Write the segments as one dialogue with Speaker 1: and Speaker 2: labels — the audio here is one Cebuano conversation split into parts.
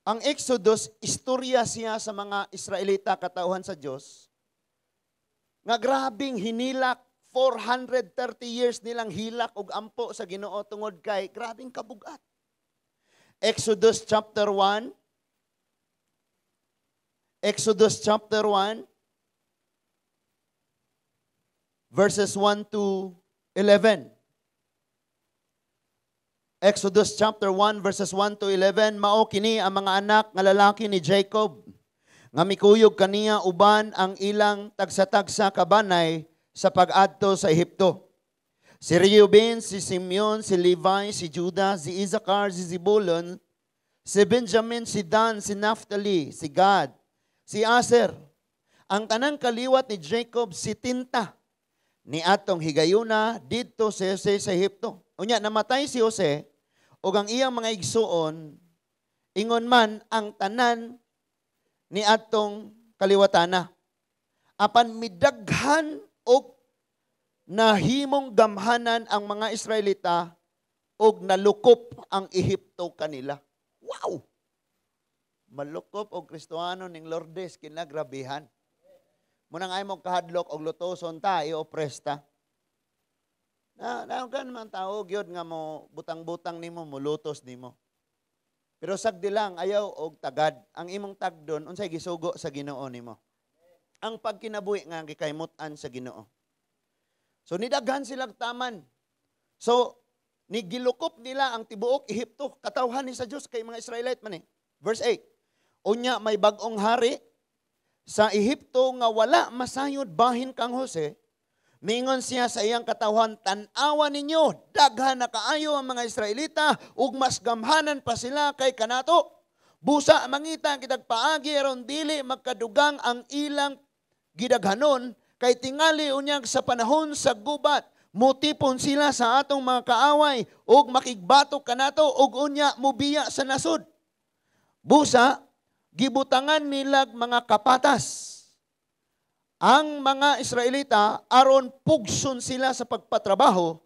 Speaker 1: Ang Exodus, istorya siya sa mga Israelita, katauhan sa Dios. Nga grabing hinilak, 430 years nilang hilak og ampo sa Ginoo tungod kay grabing kabugat. Exodus chapter 1. Exodus chapter 1 verses 1 to 11. Exodus chapter 1 verses 1 to 11, mao kini ang mga anak nga lalaki ni Jacob nga mikuyog kaniya uban ang ilang tagsa-tagsa ka banay sa pag-adto sa Ehipto. Si Reuben, si Simeon, si Levi, si Judah, si Issachar, si Zebulun, si Benjamin, si Dan, si Naphtali, si Gad, si Aser. Ang tanang kaliwat ni Jacob 70 ni atong higayuna didto si Jose sa Ehipto. Unya namatay si Jose ug ang iyang mga igsuon, ingon man ang tanan ni atong kaliwatana. Apan midaghan og nahimong gamhanan ang mga Israelita og nalukop ang Ehipto kanila. Wow! Malukop og Kristohano ning Lourdes, kinagrabihan. Munang ay mo kahadlok og lutoson ta, i-oppress ta. Na, na ka naman tao gyud nga mo butang-butang nimo, mulutos nimo. Pero sagdi lang ayaw og tagad. Ang imong tagdon unsay gisugo sa Ginoo nimo. Ang pagkinabuhi nga gikaymutan sa Ginoo. So nidaghan silang taman. So nigilukop nila ang tibuok Ehipto, katawhan ni sa Dios kay mga Israelite man eh. Verse 8. Unya may bag-ong hari sa Ehipto nga wala masayod bahin kang Jose. Mingon siya sa iyang katawhan, "Tan-awa ninyo, daghan na kaayo ang mga Israelita ug mas gamhanan pa sila kay kanato. Busa mangita kitag paagi aron dili magkadugang ang ilang gidaghanon, kay tingali unyag sa panahon sa gubat mutipon sila sa atong mga kaaway ug makigbatok kanato ug unya mubiya sa nasod." Busa gibutangan nilag mga kapatas ang mga Israelita aron pugson sila sa pagpatrabaho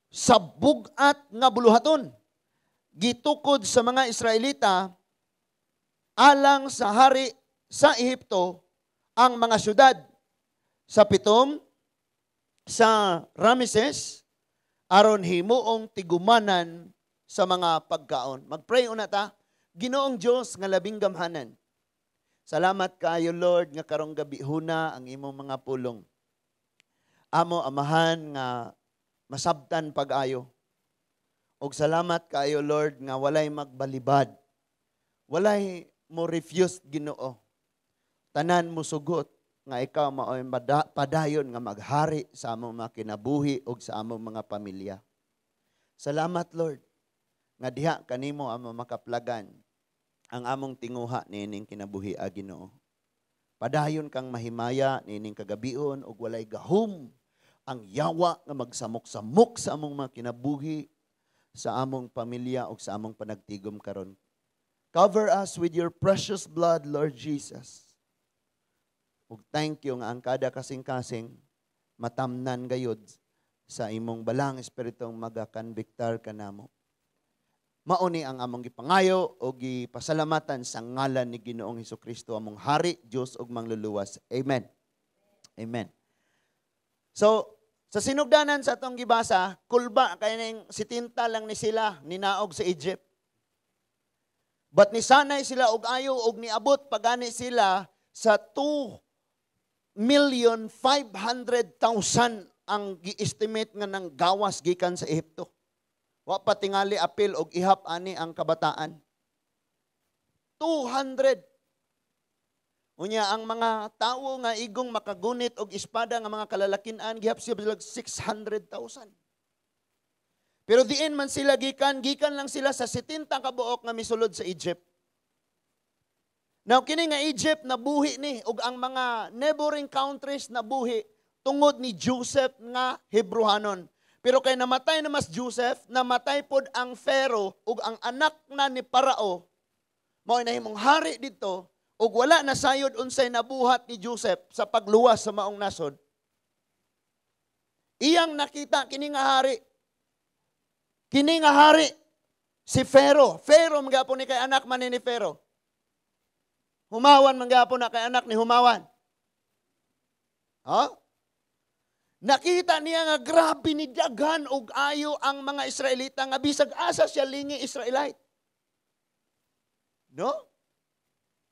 Speaker 1: sa bugat nga buluhaton. Gitukod sa mga Israelita alang sa hari sa Ehipto ang mga syudad sa Pitom, sa Rameses, aron himuong tigumanan sa mga pagkaon. Magpray una ta. Ginoong Dios nga labing gamhanan, salamat kaayo, Lord, nga karong gabi huna ang imong mga pulong. Amo, Amahan, nga masabtan pag-ayo. Og salamat kaayo, Lord, nga walay magbalibad. Walay mo refuse, Ginoo. Tanan mo sugot nga ikaw mao'y padayon nga maghari sa among mga kinabuhi ug sa among mga pamilya. Salamat, Lord, nga diha kanimo among makaplagan ang among tinguha niining kinabuhi, a Ginoo. Padayon kang mahimaya niining kagabion ug walay gahom ang yawa nga magsamok-samok sa among mga kinabuhi, sa among pamilya ug sa among panagtigom karon. Cover us with your precious blood, Lord Jesus. Ug thank you nga ang kada kasing-kasing matamnan gayud sa imong balang Espiritong magakanbiktar kanamo. Mauni ang among gipangayo o gipasalamatan sa ngalan ni Ginoong Hesukristo, among Hari, Dios ug Mangluluwas. Amen. Amen. So, sa sinugdanan sa atong gibasa, kulba kay ning 70 lang ni sila ninaog sa Egypt. But nisanay sila og ayo og niabot pagani sila sa 2,500,000 ang gi-estimate nga nang gawas gikan sa Ehipto. Wa pa tingali apil og ihap ani ang kabataan. 200. Unya ang mga tawo nga igong makagunit og espada nga mga kalalakinan, gihap siya 600,000. Pero diin man sila gikan, gikan lang sila sa 70 ka buok nga misulod sa Egypt. Now kini nga Egypt nabuhi ni ug ang mga neighboring countries nabuhi tungod ni Joseph nga Hebrehanon. Pero kay namatay na mas Joseph, namatay pod ang Pharaoh ug ang anak na ni Parao mao nahimong hari didto ug wala na sayod unsay nabuhat ni Joseph sa pagluwas sa maong nasod. Iyang nakita kini nga hari. Kini nga hari Si Pharaoh. Pharaoh man gyapon ni kay anak man ni Pharaoh. Humawan man gyapon na kay anak ni Humawan. Ha? Nakita niya nga grabe ni daghan og ayo ang mga Israelita nga bisag asa siya lingi Israelite. No?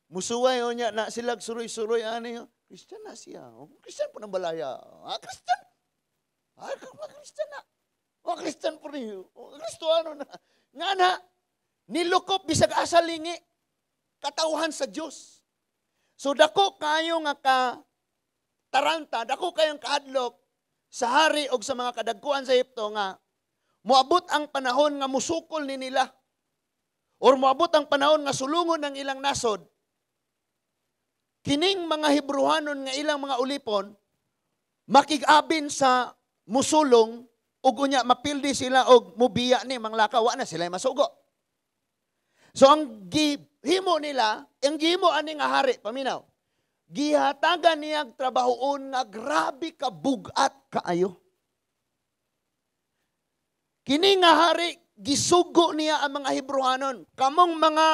Speaker 1: Musuway o niya na sila suroy-suroy ani. Christian na siya. Christian po ng balaya. Ah, Christian. Ah, Christian na. O Christian po niyo. Kristoano na. Nga na, nilukop bisag asa lingi katawhan sa Dios. So dako kayo nga ka taranta, dako kayong kaadlok sa hari og sa mga kadagkuan sa Ehipto nga moabot ang panahon nga musukol ni nila or moabot ang panahon nga sulungon ang ilang nasod. Kining mga Hebrewanon nga ilang mga ulipon makig-abin sa musulong ug unya mapildi sila og mubiya ni manglakaw, wa na sila masugo. So ang gihimo nila, ang gihimo ani nga hari, paminaw, gihatagan niya ang trabahoon nga grabe ka bugat kaayo. Kini nga hari, gisugo niya ang mga Hebrewanon. Kamong mga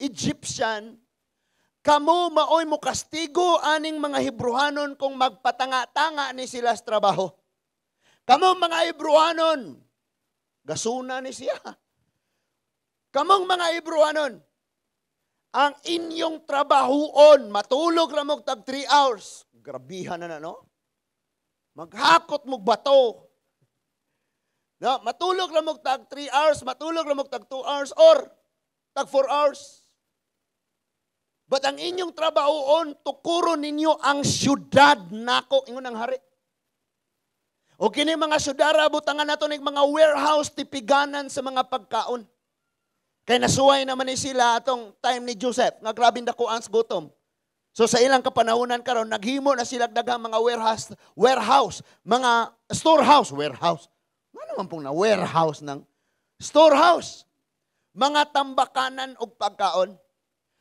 Speaker 1: Egyptian, kamo maoy mo kastigo aning mga Hebrewanon kung magpatanga-tanga ni sila sa trabaho. Kamong mga Hebrewanon, gasuna ni siya. Kamong mga Hebrewanon, ang inyong trabahoon, matulog ra mo tag 3 hours. Grabihan na na, no? Maghakot mo bato. No, matulog ra mo tag 3 hours, matulog ra mo tag 2 hours, or tag 4 hours. But ang inyong trabahoon, tukuron ninyo ang syudad nako, ingon ang hari. O kini mga syudara, butangan nato ning mga warehouse, tipiganan sa mga pagkaon. Kay nasuway naman ni sila atong time ni Joseph, nga grabing dako ang gutom. So sa ilang kapanahonan karon naghimo na sila daghang mga warehouse, mga storehouse, warehouse. Ano man pong na warehouse ng storehouse? Mga tambakanan og pagkaon.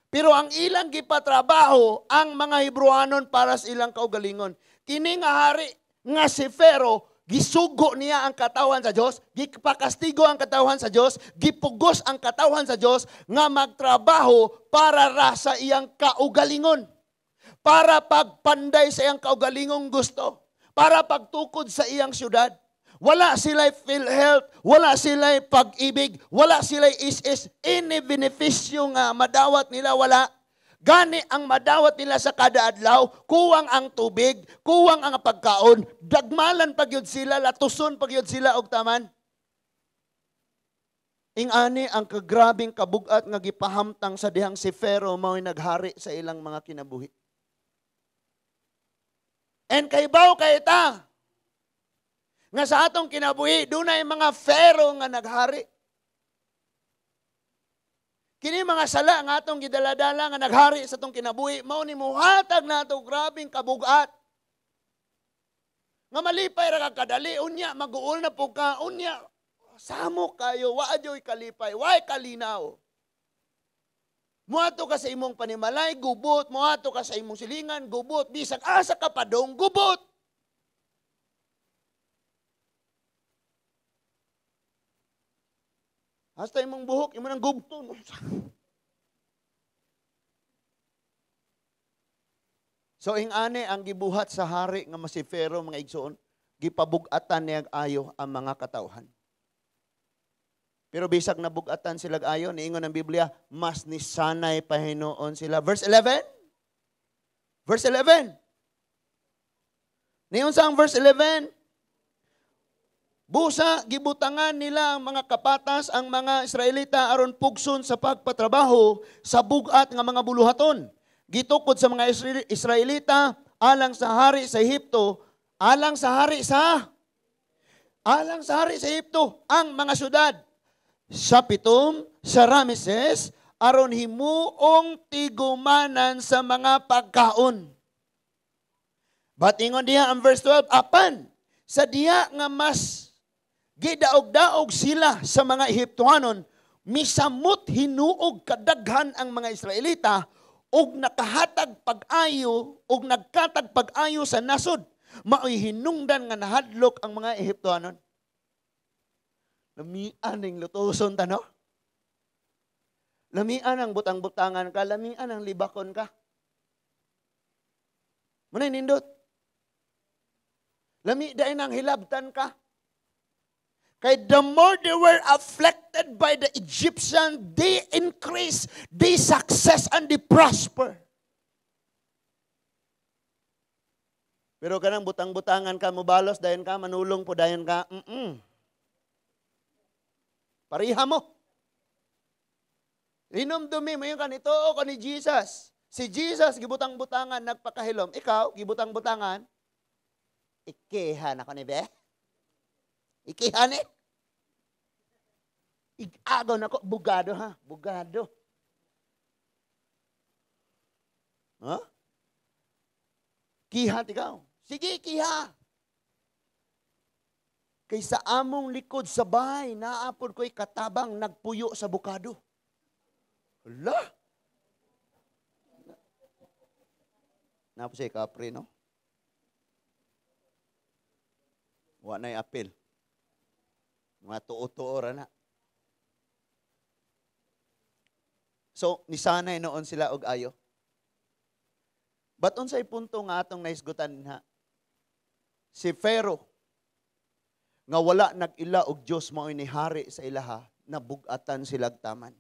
Speaker 1: Pero ang ilang gipatrabaho ang mga Hebrewanon para sa ilang kaugalingon. Kini nga hari nga si Pharaoh, gisugo niya ang katawan sa Dios, gipakastigo ang katawan sa Dios, gipugos ang katawan sa Dios nga magtrabaho para ra sa iyang kaugalingon. Para pagpanday sa iyang kaugalingong gusto, para pagtukod sa iyang syudad. Wala sila'y PhilHealth, wala sila'y pag-ibig, wala sila'y is-is, ini benepisyo nga madawat nila, wala. Gani ang madawat nila sa kada adlaw, kuwang ang tubig, kuwang ang pagkaon, dagmalan pagyud sila, latuson pagyud sila og taman. Ingani ang kagrabing kabugat nga gipahamtang sa dihang si Pharaoh mao'y naghari sa ilang mga kinabuhi. And kaybaw kay ta nga sa atong kinabuhi dunay mga Pharaoh nga naghari. Kini mga sala nga atong gidaladala nga naghari sa atong kinabuhi, mao ni muhatag nato grabing kabugat. Nga malipay ra ka kadali, unya maguol na pug ka, unya samok kayo, wa adyoy kalipay, way kalinaw. Muadto ka sa imong panimalay, gubot, muadto ka sa imong silingan, gubot, bisag asa ka padong, gubot. Hasta imong buhok, imo nang gubton. So ingani ang gibuhat sa hari nga si Pharaoh, mga igsoon, gipabug-atan niya ayo ang mga katawhan. Pero bisag nabug-atan sila ayo, niingon ang Biblia, mas nisanay pa hinuon sila. Verse 11. Verse 11. Niyon sa ang verse 11. Busa, gibutangan nila ang mga kapatas, ang mga Israelita aron pugson sa pagpatrabaho sa bugat nga mga buluhaton. Gitukod sa mga Israelita alang sa hari sa Ehipto, alang sa hari sa Ehipto ang mga syudad sa Pitom, sa Rameses, aron himuong tigumanan sa mga pagkaon. Batingon diha ang verse 12, apan sa diha nga mas gidaog-daog sila sa mga Ehiptohanon, misamot hinuog kadaghan ang mga Israelita og nakahatag pag-ayo og nagkatag pag-ayo sa nasod. Maoy hinungdan nga nahadlok ang mga Ehiptohanon. Lamian ning lutoson ta, no? Lamian ang butang-butangan ka, lamian ang libakon ka. Muna'y nindot. Lami dayon ang hilabtan ka. Kay the more they were afflicted by the Egyptian, they increase, they success, and they prosper. Pero kanang butang-butangan ka, mubalos, dayon ka, manulong po, dayon ka, Pariha mo. Hinumdumi mo yung kanito o ka ni Jesus. Si Jesus, gibutang-butangan, nagpakahilom. Ikaw, gibutang-butangan, ikihan ako ni be. Ikihan eh. Igagaw na ko, bugado ha, bugado. Ha? Kihat ikaw. Sige, kiha. Kay sa among likod sa bahay, naapod ko'y katabang nagpuyo sa bukado. Hala! Naapod siya kapre, no? Wa na'y apil. Mga tuo-tuo ra na. So, nisanay noon sila og ayo. But unsay punto nga atong nahisgutan ha? Si Pharaoh, nga wala nag-ila og Dios mao'y nihari sa ilaha, nabugatan silag taman.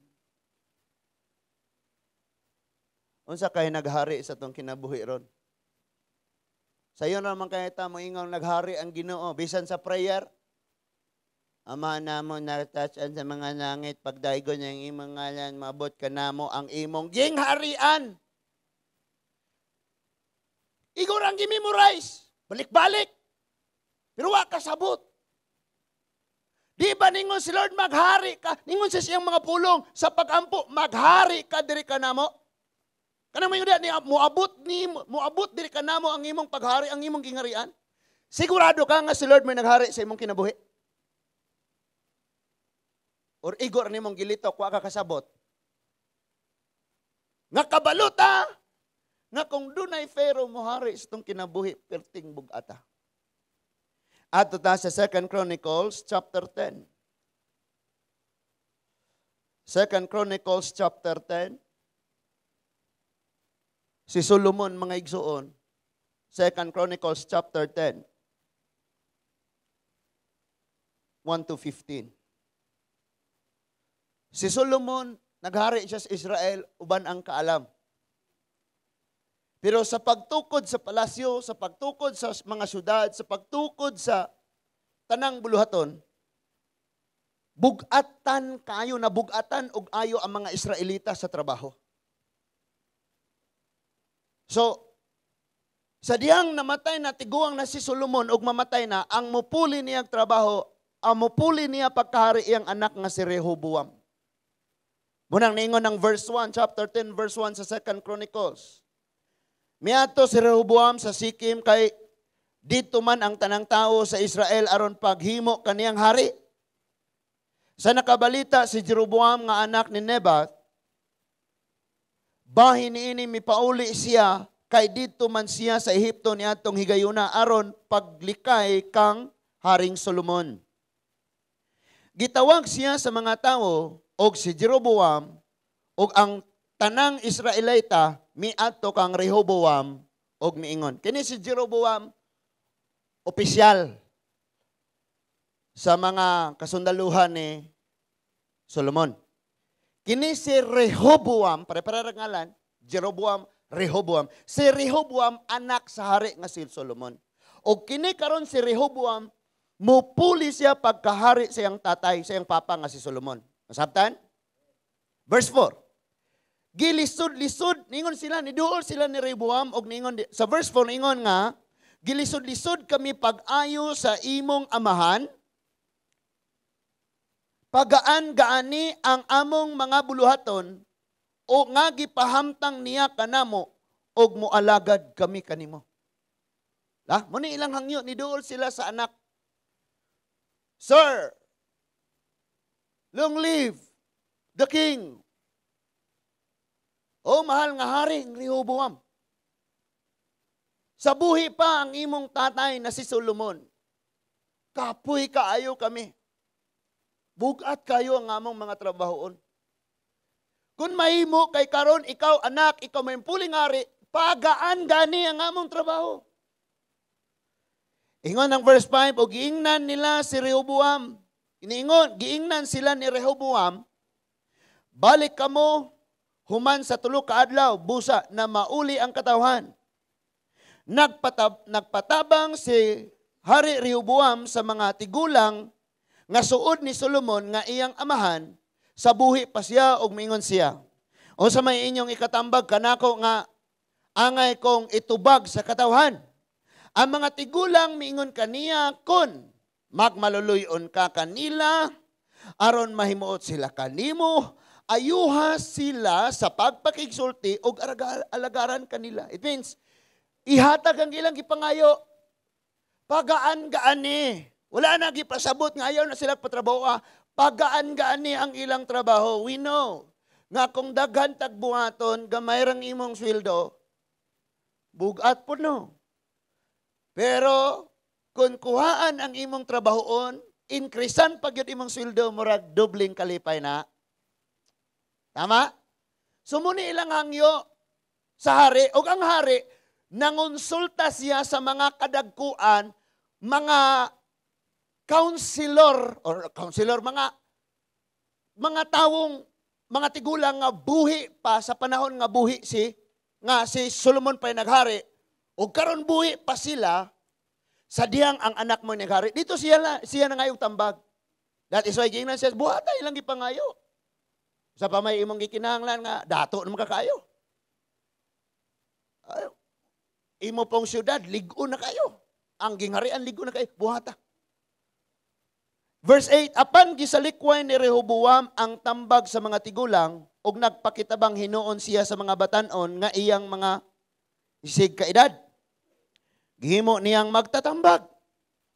Speaker 1: Unsa kay naghari sa tong kinabuhi ron? Sayo naman kay ta moingon naghari ang Ginoo bisan sa prayer. Ama namo naratasan sa mga langit, pagdaygon ang imong ngalan, maabot ka namo ang imong gingharian. Igor ang gimemorize, balik-balik. Pero wa kasabot. Di ba ningon si Lord maghari ka? Ningon siya siyang mga pulong sa pagampo, maghari ka diri ka namo. Kanang mayo ni moabot diri ka namo ang imong paghari, ang imong gingharian. Sigurado ka nga si Lord may naghari sa imong kinabuhi. Or igor nimong gilitok, wa ka kasabot. Nga kabalota, nga kung dunay Pharaoh mohari sa itong kinabuhi, perting bugata. Adto ta sa 2 Chronicles chapter 10. 2 Chronicles chapter 10. Si Solomon, mga igsuon, 2 Chronicles chapter 10, 1 to 15. Si Solomon, naghari siya sa Israel, uban ang kaalam. Pero sa pagtukod sa palasyo, sa pagtukod sa mga syudad, sa pagtukod sa tanang buluhaton, bugatan kayo, nabugatan og ayo ang mga Israelita sa trabaho. So, sa diyang namatay na tiguang na si Solomon og mamatay na, ang mupuli niyang trabaho, ang mupuli niya pagkahari iyang anak nga si Rehoboam. Munang niingon ng verse 1, chapter 10, verse 1 sa 2 Chronicles. Miadto si Rehoboam sa Sikim kay dito man ang tanang tao sa Israel aron paghimo kaniyang hari. Sa nakabalita si Jeroboam nga anak ni Nebat, bahin niini mipauli siya kay dito man siya sa Ehipto niadtong higayuna aron paglikay kang Haring Solomon. Gitawag siya sa mga tawo og si Jeroboam og ang tanang Israelita miadto kang Rehoboam og miingon. Kini si Jeroboam opisyal sa mga kasundaluhan ni Solomon. Kini si Rehoboam, pare-pare ngalan, Jeroboam, Rehoboam. Si Rehoboam anak sa hari nga si Solomon. Og kini karon si Rehoboam mupuli siya pagkahari sa iyang tatay, sa iyang papa nga si Solomon. Masabtan? Verse 4. Gilisod-lisod, ningon sila, niduol sila ni Rehoboam og ningon sa verse 4 ningon nga gilisod-lisod kami pag-ayo sa imong amahan, pagaan-gaani ang among mga buluhaton o nga gipahamtang niya kanamo og moalagad kami kanimo. La, mo ni ilang hangyo, niduol sila sa anak. Sir, long live the king. O mahal nga hari, Rehoboam. Sa buhi pa ang imong tatay na si Solomon. Kapoy kaayo kami. Bugat kayo ang among mga trabahoon. Kung mahimo kay karon ikaw anak, ikaw may puling hari, pagaan gani ang among trabaho. Ingon ang verse 5, o giingnan nila si Rehoboam. Iniingon, giingnan sila ni Rehoboam, "Balik kamo human sa 3 ka adlaw, busa na mauli ang katawhan." Nagpatabang si Hari Rehoboam sa mga tigulang nga suod ni Solomon nga iyang amahan sa buhi pa siya og mingon siya, "Unsa may inyong ikatambag kanako nga angay kong itubag sa katawhan?" Ang mga tigulang miingon kaniya, "Kun magmaluluyon ka kanila, aron mahimuot sila kanimo, ayuha sila sa pagpakigsulti og alagaran kanila." It means, ihatag ang ilang gipangayo. Pagaan-gaan ni. Wala na gipasabot nga ayaw na sila patrabaho. Pagaan-gaan ni ang ilang trabaho. We know nga kung daghan tagbuhaton, gamay rang imong sweldo, bugat po, no? Pero kung kuhaan ang imong trabahoon, increasean pag yun imong sweldo, murag dobling kalipay na. Tama? So muni ilang hangyo sa hari, og ang hari, nangonsulta siya sa mga kadagkuan, mga counselor, or counselor, mga tawong, mga tigulang nga buhi pa sa panahon nga buhi si Solomon pa naghari, ug karon buhi pa sila sa diyang ang anak mo naghari. Dito siya na ngayong tambag. That is why giingnan siya, "Buhata ilang gipangayo. Sa pa may imong gikinahanglan nga dato na makakayo. Ay, imo pong syudad, lig-on na kayo. Ang gingharian, lig-on na kayo. Buhata." Verse 8, apan gisalikway ni Rehoboam ang tambag sa mga tigulang ug nagpakitabang hinuon siya sa mga batan-on nga iyang mga isig kaedad. Gihimo niyang magtatambag.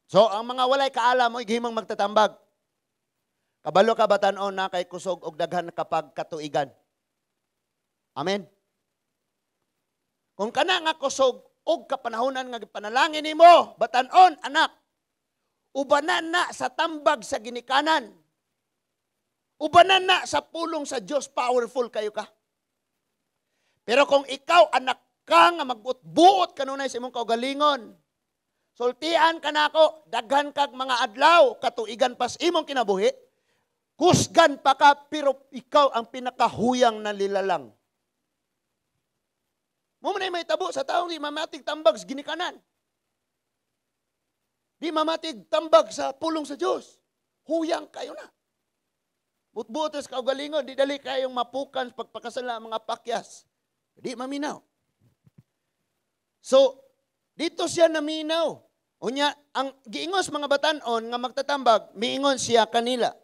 Speaker 1: So ang mga walay kaalam mo, gihimong magtatambag. Kabalo ka, batan-on, na kay kusog og daghan kapag katuigan. Amen. Kung kana nga kusog og kapanahonan nga gipanalangin nimo, batan-on anak, ubanan na sa tambag sa ginikanan. Ubanan na sa pulong sa Dios, powerful kayo ka. Pero kung ikaw anak ka nga magbuot-buot kanunay sa imong kaugalingon, sultian ka nako, daghan kag mga adlaw, katuigan pas imong kinabuhi, kusgan pa ka, pero ikaw ang pinakahuyang na lilalang. Mo man ay may tabo sa taong di mamatig tambag sa ginikanan. Di mamatig tambag sa pulong sa Dios. Huyang kayo na. Buot-buot sa kaugalingon, di dali kayong mapukan sa pagpakasala ang mga pakyas. Di maminaw. So, dito siya naminaw. Unya, ang giingos mga batan-on nga magtatambag, miingon siya kanila.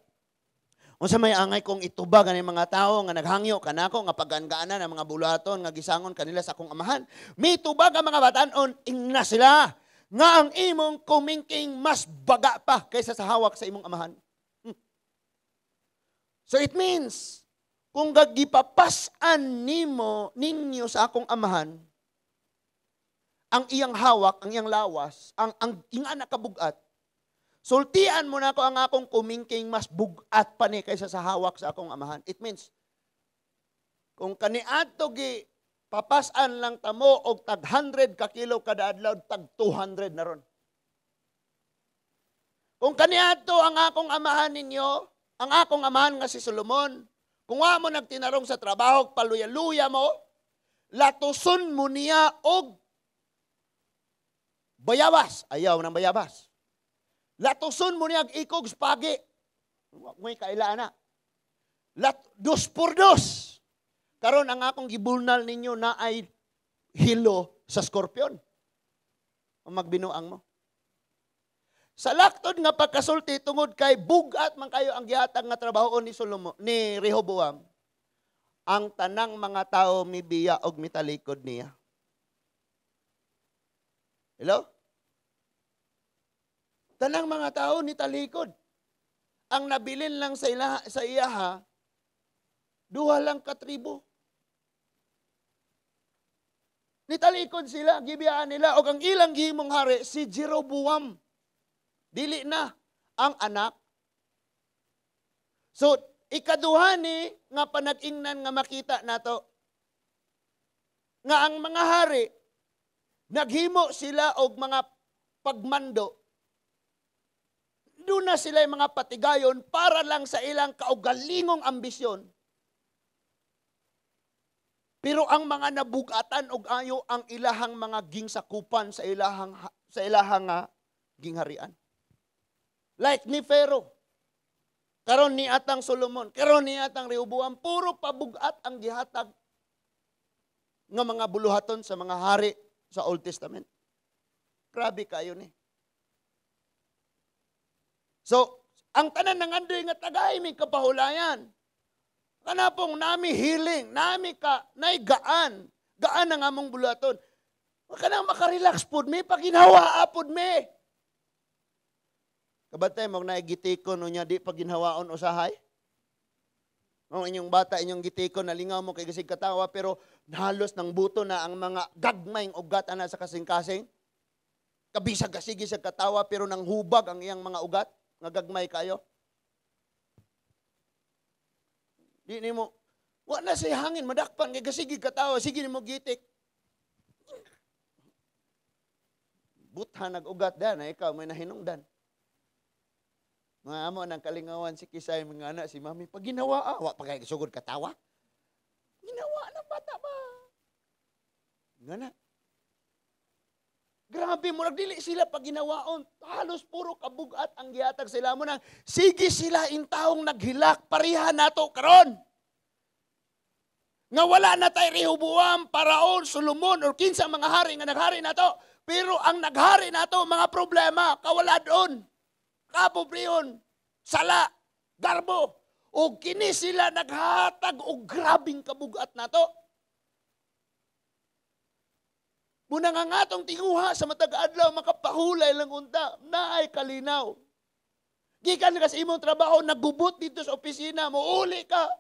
Speaker 1: "Unsa may angay kong itubag ani mga tao nga naghangyo kanako nga pagaan-gaanan ang mga buluhaton nga gisangon kanila sa akong amahan?" Mitubag ang mga batan-on, ingna sila nga ang imong kumingking mas baga pa kaysa sa hawak sa imong amahan. So it means, kung gagipapas-an nimo ninyo sa akong amahan, ang iyang hawak, ang iyang lawas, ang iyang anak kabugat, sultian mo na ako ang akong kumingking mas bugat pa ni kaysa sa hawak sa akong amahan. It means, kung kaniadto gi papasan lang tamo og tag 100 ka kilo kada adlaw, tag 200 na ron. Kung kaniadto ang akong amahan ninyo, ang akong amahan nga si Solomon, kung wa mo nagtinarong sa trabaho, paluya-luya mo, latuson mo niya og bayabas. Ayaw ng bayabas. Latuson mo niya og ikog spagi. Wa mo'y kailaan na. Dos por dos. Karon ang akong gibulnal ninyo na ay hilo sa scorpion. Ang magbinuang mo. Sa laktod nga pagkasulti tungod kay bugat man kayo ang gihatag nga trabaho ni Solomon, ni Rehoboam, ang tanang mga tao mibiya og mitalikod niya. Hello? Tanang mga tao nitalikod. Ang nabilin lang sa iyaha, duha lang ka tribo. Nitalikod sila, gibiyaan nila. Og ang ilang gihimong hari, si Jeroboam. Dili na ang anak. So, Ikaduha ni nga panag-ingnan nga makita nato nga ang mga hari naghimo sila og mga pagmando. Doon na sila yung mga patigayon para lang sa ilang kaugalingong ambisyon. Pero ang mga nabugatan og ayo ang ilahang mga gingsakupan sa ilahang gingharian. Like ni Pharaoh. Karon ni atang Solomon, karon ni atang Rehoboam, puro pabugat ang gihatag nga mga buluhaton sa mga hari sa Old Testament. Grabe kayo ni. So, ang tanan ng andoy nga tagay mi kapahulayan. Kanapong nami healing, nami ka naigaan, gaan ang among buluhaton. Kanang makarelax pud mi, paginhawa pud mi. Kabatay mo na gitikon unya di paginhawaon usahay. Ang inyong bata inyong gitikon nalingaw mo kay gasig katawa pero halos nang buto na ang mga gagmayng ugat ana sa kasing-kasing. Kabisag kasigi sa katawa pero nang hubag ang iyang mga ugat nga gagmay kayo. Di nimo wa na say hangin madakpan kay gasigi katawa sige nimo gitik. Butha nag-ugat da na ikaw may nahinungdan. Mga amo ng kalingawan si Kisay, mga anak, si Mami, pag ginawa, wa pa kayo sugod katawa. Ginawa ng bata ba? Nga na. Grabe, murag dili sila pag ginawaon. Halos puro kabugat ang gihatag sila mo nang, sige sila intawong naghilak, pariha nato karon. Nga wala na tay Rehoboam, Paraon, Solomon, or kinsa mga hari nga naghari nato. Pero ang naghari nato, mga problema, kawaladon. Kapobriyon, sala, garbo. O kini sila naghatag og grabing kabugat nato. Muna nga nga atong tinguha sa matag adlaw makapahulay lang unta, naay kalinaw. Gikan ka sa imong trabaho, nagubot dito sa opisina, muuli ka.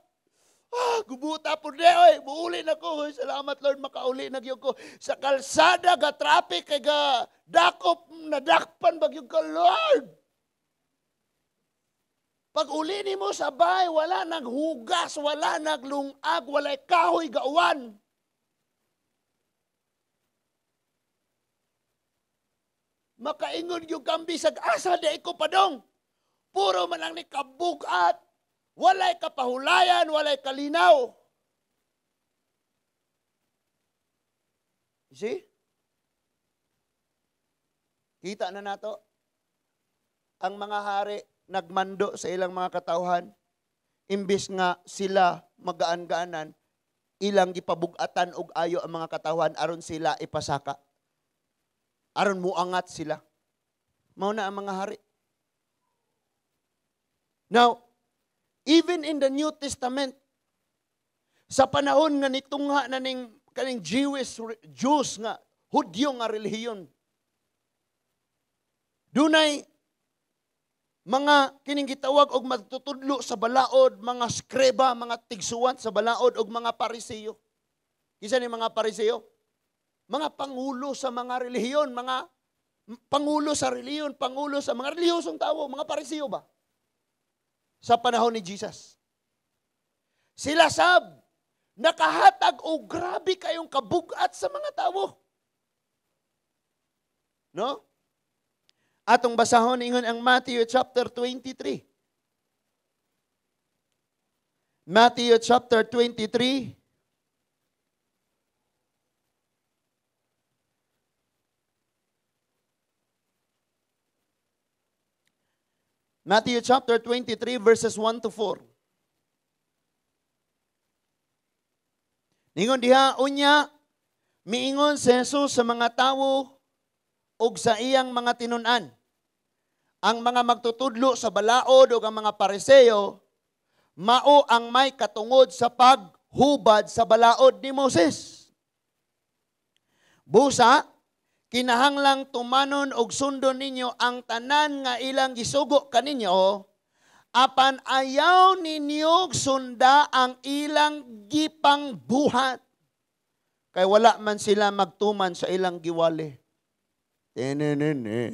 Speaker 1: Ah, gubuta po de, oy, muuli na ko. Oy, salamat Lord, makauli na gyud ko. Sa kalsada ga traffic kay ga dakop nadakpan ba gyud ka, Lord. Pag uli nimo sa bahay, wala naghugas, wala naglungag, walay kahoy gauwan. Makaingon yung kambi sa asa di ko padong. Puro man lang ni kabugat, walay kapahulayan, walay kalinaw. You see? Kita na nato ang mga hari nagmando sa ilang mga katawhan, imbis nga sila magaan-gaanan, ilang gipabugatan og ayo ang mga katawhan aron sila ipasaka. Aron muangat sila. Mao na ang mga hari. Now, even in the New Testament, sa panahon nga nitungha na ning kaning Jewish Jews nga Hudyo nga relihiyon, dunay mga kining gitawag og magtutudlo sa balaod, mga skriba, mga tigsuwat sa balaod og mga Pariseo. Kinsa ni mga Pariseo? Mga pangulo sa mga relihiyon, mga pangulo sa relihiyon, pangulo sa mga relihiyosong tao, mga Pariseo ba? Sa panahon ni Jesus. Sila sab nakahatag og grabe kayong kabugat sa mga tao. No? Atong basahon ingon ang Matthew chapter 23. Matthew chapter 23. Matthew chapter 23 verses 1 to 4. Ningon diha unya miingon si Jesus sa mga tawo ug sa iyang mga tinun-an. Ang mga magtutudlo sa balaod ug ang mga Pariseo mao ang may katungod sa paghubad sa balaod ni Moses. Busa kinahanglang tumanon og sundon ninyo ang tanan nga ilang gisugo kaninyo, apan ayaw ninyo sunda ang ilang gipangbuhat. Kay wala man sila magtuman sa ilang giwali. Tenenene.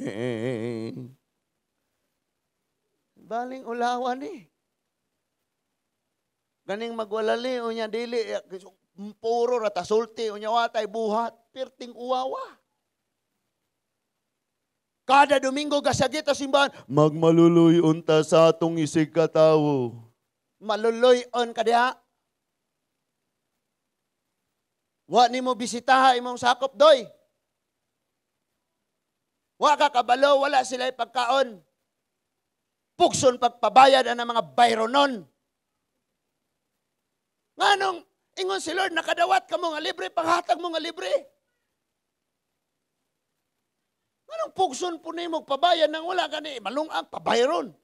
Speaker 1: Baling ulawan eh. Ganing magwalali unya dili puro ra ta sulti unya wa tay buhat, perting uwawa. Kada Domingo gasagit sa simbahan, magmaluluy unta sa atong isig katawo. Maluluy-on ka diha. Wa nimo bisitaha imong sakop doy. Wa ka kabalo, wala sila pagkaon. Pugson pagpabayad ang mga bayronon. Nganong ingon si Lord, nakadawat ka mo nga libre, panghatag mo nga libre. Nganong pugson po nimo pabayad nang wala gani malungag pabayron.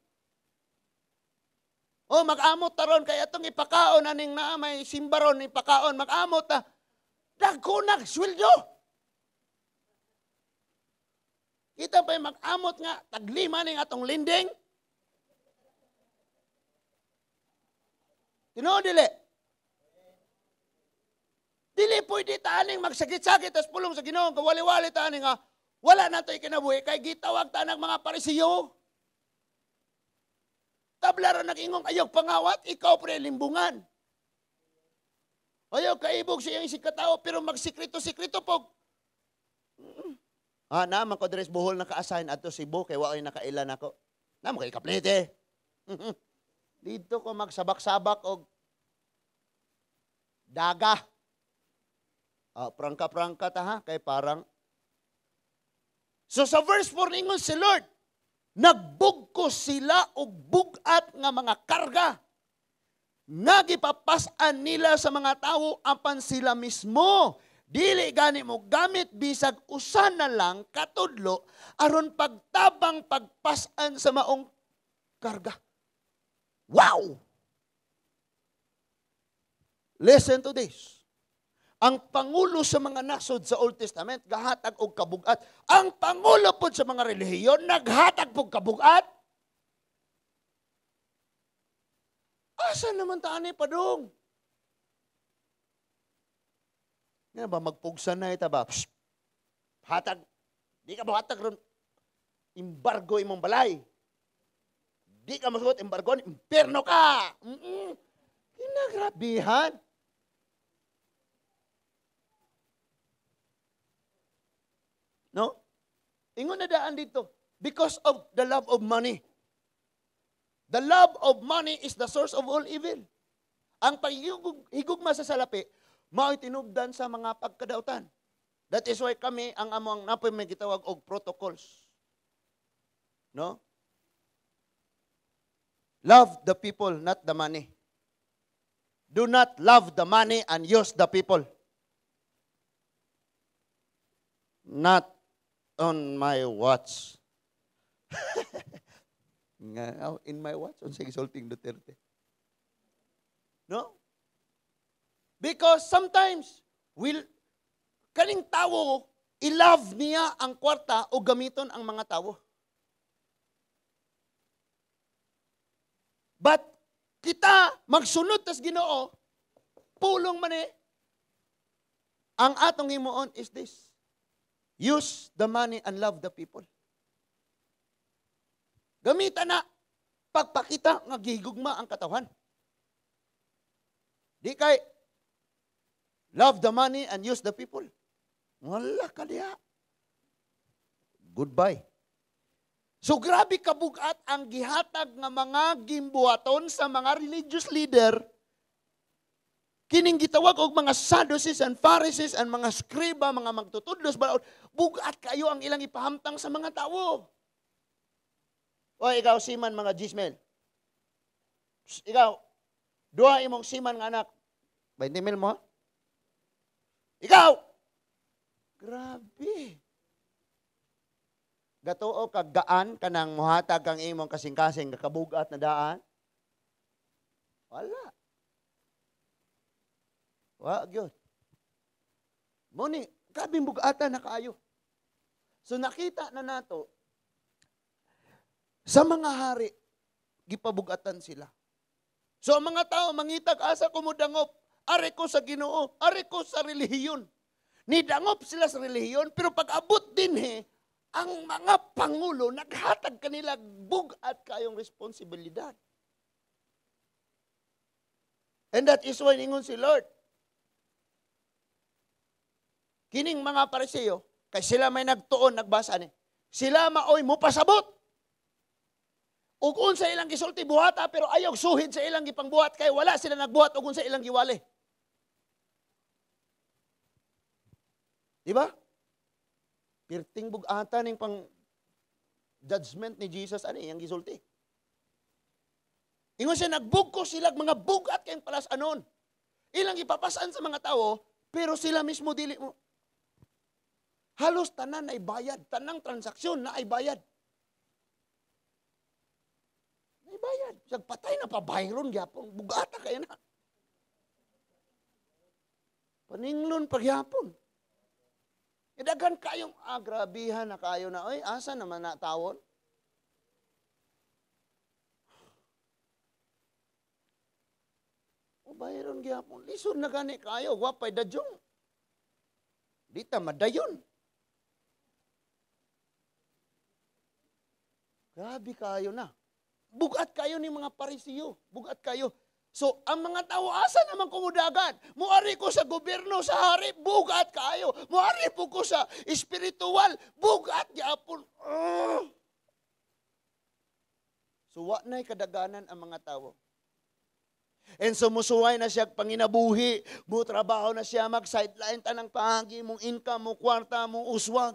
Speaker 1: O mag-amot taron kay atong ipakaon aning naa may simbaron ipakaon, mag-amot ta. Dagko nag sweldo. Kita pa mag-amot nga taglima ning atong linding. Tinuod dili. Dili pwede taaning magsakit-sakit tas pulong sa Ginoo, kawali-wali taaning nga wala na to'y kinabuhi kay gitawag ta ng mga Parisiyo. Tabla ra nag-ingong ayaw pangawat, ikaw pre limbungan. Ayaw kaibog sa iyang isikatao pero magsikrito-sikrito pog. Ah, naman ko dress Bohol naka-assign adto Cebu kay wa ay nakailan ako. Namo kay kaplete. Dito ko magsabak-sabak og daga. Ah, prangka-prangka ta ha kay parang. So sa verse 4 ingon si Lord, nagbugko sila og bug-at nga mga karga nga gipapas-an nila sa mga tawo apan sila mismo dili gani mo gamit bisag usa na lang katudlo aron pagtabang pagpas-an sa maong karga. Wow! Listen to this. Ang pangulo sa mga nasod sa Old Testament gahatag og kabugat. Ang pangulo pod sa mga relihiyon naghatag og kabugat. Asa naman taani padung? Nga ba magpugsan na ita ba? Psst, hatag. Di ka buhatag ron. Embargo imong balay. Di ka masuot embargo, imperno ka. Kinagrabihan. No? Ingon na daan dito. Because of the love of money. The love of money is the source of all evil. Ang paghigugma sa salapi, mao'y tinubdan sa mga pagkadautan. That is why kami, ang among napoy may gitawag og protocols. No? Love the people, not the money. Do not love the money and use the people. Not on my watch. Nga, in my watch, unsay gisulting Duterte. No? Because sometimes, will kaning tawo, i-love niya ang kwarta o gamiton ang mga tawo. But kita, magsunod tas Ginoo, pulong man eh. Ang atong himuon is this. Use the money and love the people. Gamitan na pagpakita nga gihigugma ang katawhan. Di kay love the money and use the people. Wala ka diha. Goodbye. So grabe kabugat ang gihatag nga mga gimbuhaton sa mga religious leader. Kining gitawag og mga Sadducees and Pharisees and mga skriba, mga magtutudlos, bugat kayo ang ilang ipahamtang sa mga tawo. O ikaw siman mga Jismel. Ikaw, duha imong siman nga anak. 20 mil mo? Ikaw! Grabe. Gatuo kag gaan kanang muhatag kang imong kasing-kasing kakabugat na daan? Wala. Wa gyud. Muni, grabing bugatan na kaayo. So nakita na nato sa mga hari gipabugatan sila. So ang mga tao mangitag asa ko modangop, are ko sa Ginoo, are ko sa relihiyon. Nidangop sila sa relihiyon, pero pag abot din ang mga pangulo naghatag kanila bugat kayong responsibilidad. And that is why ningon si Lord, kining mga Pariseo, kay sila may nagtuon, nagbasa ni, sila maoy mupasabot. Ug unsa ilang gisulti buhata, pero ayaw suhid sa ilang gipangbuhat kay wala sila nagbuhat ug unsa ilang giwali. Di ba? Pirting bugata ning pang judgment ni Jesus ani iyang gisulti. Ingon siya, nagbugko sila mga bugat kayong palasanon. Ilang ipapasan sa mga tao, pero sila mismo dili mo. Halos tanan ay bayad, tanang transaksyon na ay bayad. Ay bayad. Sag patay na pa bayron gyapon, bugata kayo na. Paninglon pagyapon. Daghan kayong grabihan na kayo na, oy, asa naman na tawon? O bayron gyapon, lisod na gani kayo, wapay dadyong. Di ta madayon. Grabe kayo na. Bugat kayo ni mga Parisiyo. Bugat kayo. So, ang mga tao, asa naman kumudagan? Muari ko sa gobyerno, sa hari, bugat kayo. Muari po ko sa espiritual, bugat gyapon. So, wa na'y kadaganan ang mga tao. And so, musuway na siya panginabuhi, mutrabaho na siya, mag-sideline tanang paagi, mong income, mong kwarta, mong uswag.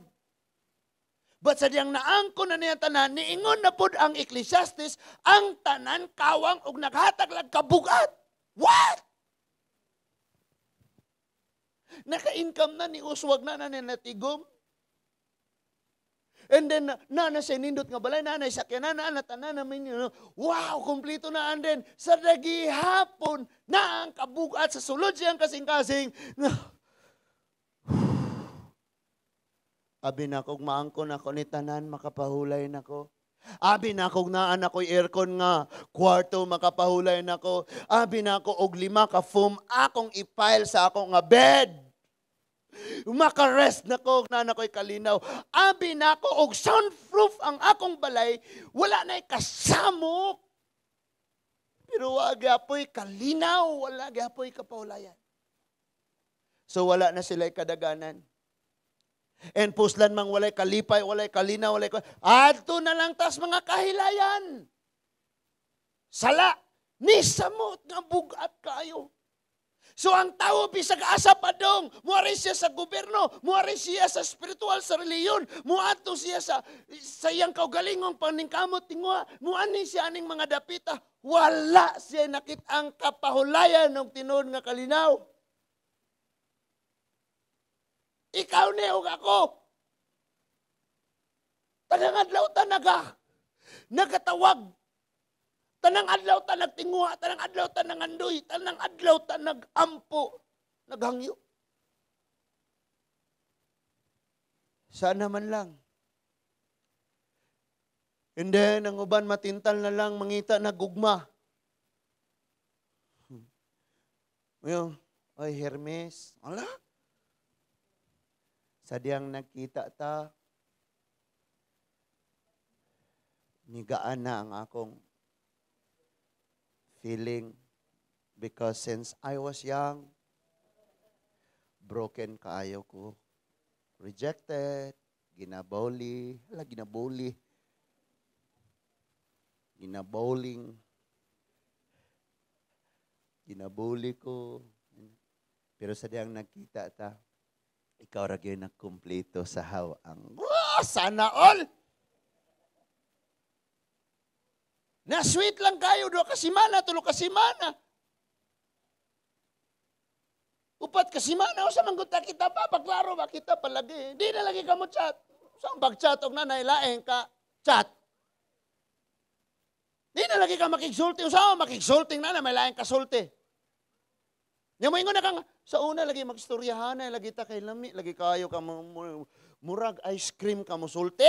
Speaker 1: But sa diyang naangko na niya tanan, niingon na pod ang Ecclesiastes, ang tanan kawang og naghatag lang kabugat. What? Naka-income na, ni uswag na, na natigom. And then, na siya nindot nga balay, na na sakyanan, na tanan na minyo. Wow, kompleto na. And then, sa dagihapon, na ang kabugat sa sulod siyang kasing-kasing. Abi na kog maangkon ako ni tanan, makapahulay nako. Abi na kog naan ako'y aircon nga kwarto, makapahulay nako. Abi na ko og 5 ka foam akong i-file sa akong nga bed. Makarest nako naan ako'y kalinaw. Abi na ko og soundproof ang akong balay, wala na'y kasamok. Pero wa gyapoy kalinaw, wala gyapoy kapahulayan. So wala na sila'y kadaganan. And puslan mang walay kalipay, walay kalinaw, walay adto na lang tas mga kahilayan. Sala, ni samot nga bugat kayo. So ang tao bisag asa pa dong, muari siya sa gobyerno, muari siya sa spiritual, sa reliyon, muadto siya sa iyang kaugalingong paningkamot tinguha, muani siya aning mga dapita, wala siya nakit-ang kapahulayan ng tinuod nga kalinaw. Ikaw ni ug ako. Tanang adlaw ta nagatawag. Tanang adlaw ta nagtinguha, tanang adlaw ta nangandoy, tanang adlaw ta nagampo, naghangyo. Sana man lang. And then, ang uban matintal na lang, mangita na gugma. Ngayon, ay Hermes, ala. Sadyang nagkita ta, nigaan na ang akong feeling because since I was young, broken kaayo ko. Rejected, ginaboli, hala ginaboli, ginabowling, ginaboli ko. Pero sadyang nagkita ta, ikaw ra gyud nagkumpleto sa how ang sana all. Na sweet lang kayo 2 ka semana, 3 ka semana. 4 ka semana usa man gud ta kita pa paklaro ba kita palagi. Di na lagi ka mo chat. Sa pag-chat og nanay laeng ka chat. Di na lagi ka makigsulti, usa makigsulting na may laeng kasulti. Nya moingon na kang sa una lagi magstoryahan lagi ta kay lami lagi kayo ka murag ice cream ka mosulti.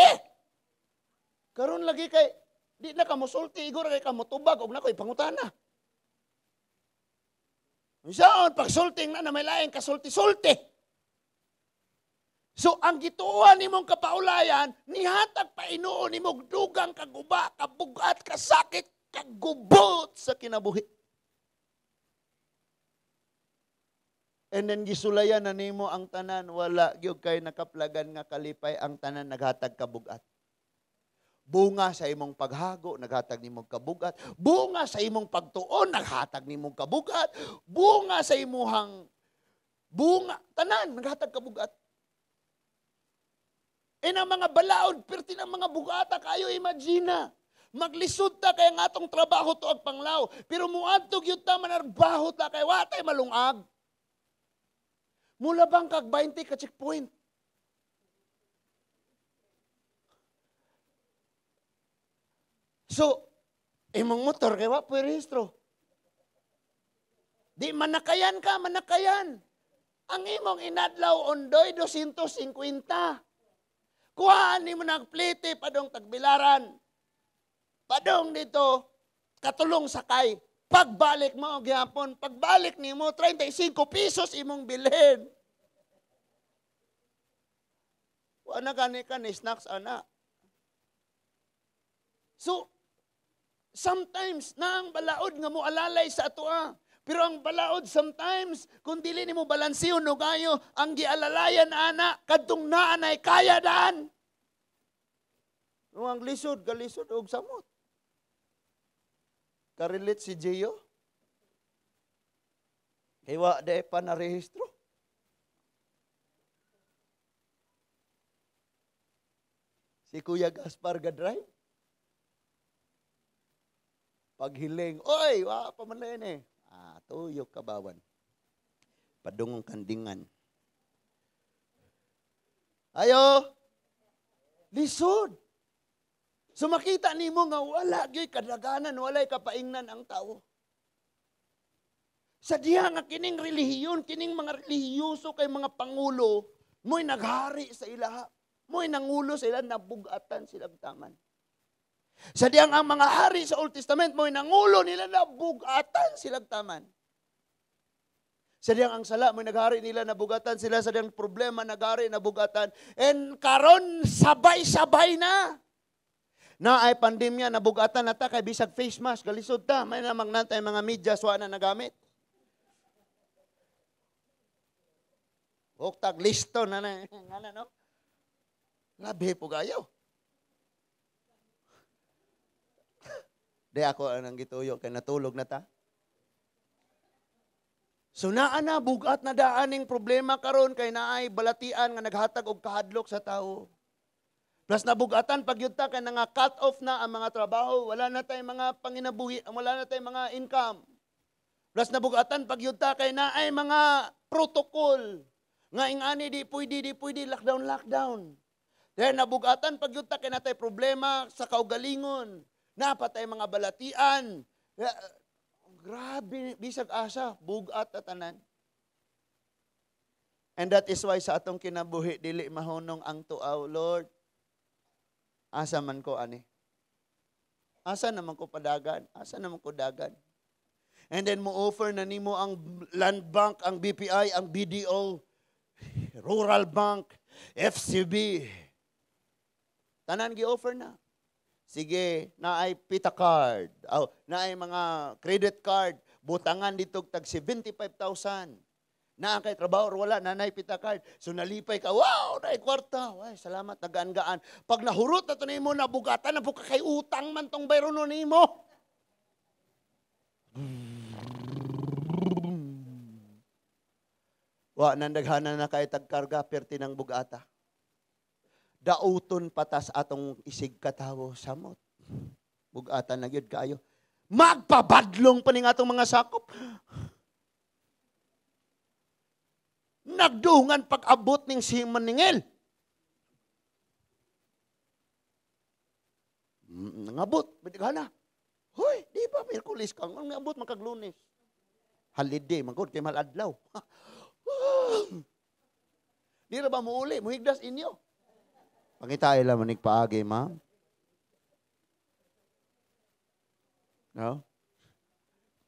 Speaker 1: Karon lagi kay di na ka mosulti, igor kay ka motubag og nakoy pangutana. Unsaon pagsulting na may laing kasulti-sulti. So ang gituohan nimong kapaulayan nihatag pa inuon nimong dugang kaguba, kabugat, kasakit, kagubot sa kinabuhi. And then gisulayan na nimo ang tanan, wala gyud kay nakaplagan nga kalipay, ang tanan naghatag kabugat. Bunga sa imong paghago, naghatag nimong kabugat. Bunga sa imong pagtuon, naghatag nimong kabugat. Bunga sa imuhang bunga, tanan, naghatag kabugat. E ang mga balaod, perti ng mga bugata, kayo imagine. Maglisod ta kay ang atong trabaho to ag panglaw. Pero muadto gyud ta manarbaho ta kay wa tay malungag. Mula bang kag 20 ka checkpoint. So, imong motor kay wa po'y rehistro. Di manakayan ka, manakayan. Ang imong inadlaw ondoy 250. Kuhaan nimo nagplite padong Tagbilaran. Padong dito katulong sakay. Pagbalik mo gihapon, pagbalik nimo 35 pesos imong bilhin. Wa na gani ka ni snacks ana. So sometimes na ang balaod nga mo alalay sa atoa. Pero ang balaod sometimes kung dili nimo balanseon og ayo, ang gialalayan ana kadtong naa nay kaya daan. No, ang lisod galisod og samot. Karelate si Gio. Kay wa day pa na rehistro. Si Kuya Gaspar ga-drive. Paghiling, oy, wa pa man na eh. Ah, tuyok kabawan. Padungong kandingan. Ayo, lisod. So makita nimo nga wala gyud kadaganan, walay kapaingnan ang tao. Sa diha nga kining relihiyon, kining mga relihiyoso kay mga pangulo, mo'y naghari sa ilaha, mo'y nangulo sa ila, nabugatan silang taman. Sa diyang ang mga hari sa Old Testament, mo'y nangulo nila, nabugatan silang taman. Sa diyang ang sala, mo'y naghari nila, nabugatan sila. Sa diyang problema, naghari, nabugatan. And karon sabay-sabay na. Na ay pandemya, nabugatan na ta, kay bisag face mask, galisod ta. May namang natay mga medyas, wa na nagamit. Oktag, listo na na. Nga na, no? Labi po kayo. Di ako ang gituyo, kay natulog na ta. So naa na, bugat na daaning problema karon kay naay balatian nga naghatag og kahadlok sa tao. Plus nabugatan pag yun ta kay nga cut off na ang mga trabaho, wala na tay mga panginabuhi, wala na tay mga income. Plus nabugatan pag yun ta kay naay mga protocol nga ingani di pwede lockdown lockdown. Then nabugatan pag yun ta kay natay problema sa kaugalingon. Napatay mga balatian. Grabe, bisag asa, bugat at tanan. And that is why sa atong kinabuhi, dili mahunong ang tuaw, Lord, asa man ko ani? Asa naman ko padagan? Asa naman ko dagan? And then mo offer na nimo ang Land Bank, ang BPI, ang BDO, Rural Bank, FCB. Tanan gi-offer na. Sige, naay pita card, oh, naay mga credit card, butangan dito tag 75,000. Naa kay trabaho or wala, nanay pita card. So nalipay ka, wow, naay kwarta. Ay, salamat, nagaan-gaan. Pag nahurot na to nimo, nabugatan na po ka kay utang man tong bayrono nimo. Wa nandaghanan na kay tagkarga perti ng bugata. Dauton patas atong isig katawo samot. Bugatan na gyud kaayo. Magpabadlong pa ning atong mga sakop. Nagdungan pag-abot ning si Maningel. Nangabot, bidigana. Hoy, di ba Miyerkules ka? Ang nangabot makag-Lunes. Holiday, magod kay maladlaw. Di ra ba muuli, muhigdas inyo. Pangitay lang manig paagi, ma'am. No?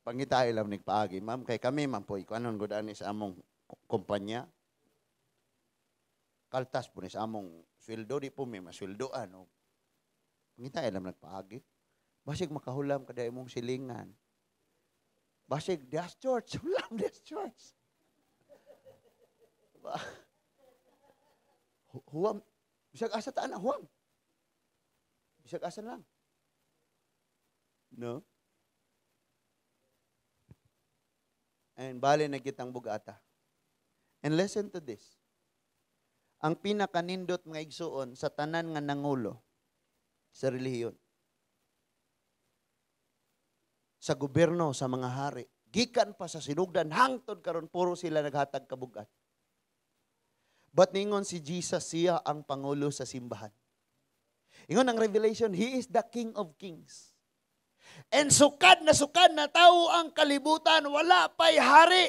Speaker 1: Pangitay lang manig paagi, ma'am. Kay kami, ma'am po, ikanon gud ani sa among kumpanya. Kaltas po ni sa among sweldo, di po may masweldoan. No? Pangitay lang nagpaagi. Basig makahulam kada imong silingan. Basig, das church, hulam, das church. Huwam. Bisag asa ta ana, huwam. Bisag asa na lang. No? And bali na kitang bugata. And listen to this. Ang pinakanindot, mga igsuon, sa tanan nga nangulo sa relihiyon, sa gobyerno, sa mga hari, gikan pa sa sinugdan, hangtod karon, puro sila naghatag kabugat. But ningon si Jesus, siya ang pangulo sa simbahan. Ingon ang Revelation, He is the King of Kings. And sukad na tao ang kalibutan, wala pa'y hari.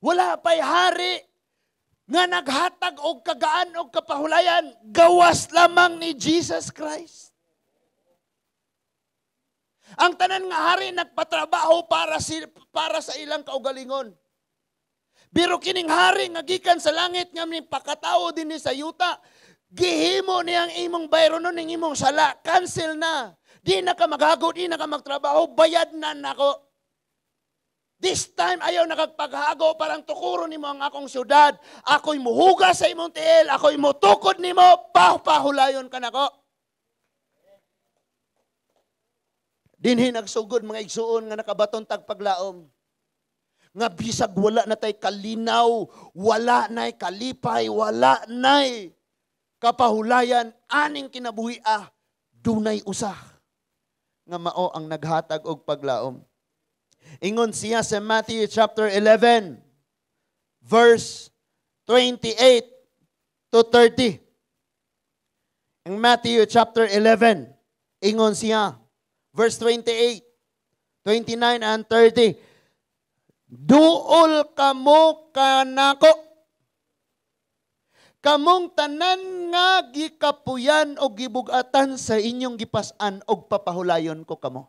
Speaker 1: Wala pa'y hari nga naghatag og kagaan og kapahulayan, gawas lamang ni Jesus Christ. Ang tanan nga hari nagpatrabaho para sa ilang kaugalingon. Pero kining hari nga gikan sa langit nga pakatao dinhi sa yuta, gihimo niyang imong bayronon ning imong sala, cancel na. Di na ka maghago, di na ka magtrabaho, bayad na nako. This time ayaw nakagpaghago, parang tukuro nimo ang akong syudad. Ako'y muhugas sa imong tiil, ako'y mutukod nimo, pahulayon ka nako. Dinhi nagsugod, mga igsuon, nga nakabaton tag paglaom. Nga bisag wala na tay kalinaw, wala nay kalipay, wala nay kapahulayan, aning kinabuhi dunay usa nga mao ang naghatag og paglaom. Ingon siya sa Matthew chapter 11, verse 28 to 30. In Matthew chapter 11, ingon siya, verse 28, 29 and 30. Duol kamo kanako, kamong tanan nga gikapuyan o gibugatan sa inyong gipas-an, og papahulayon ko kamo.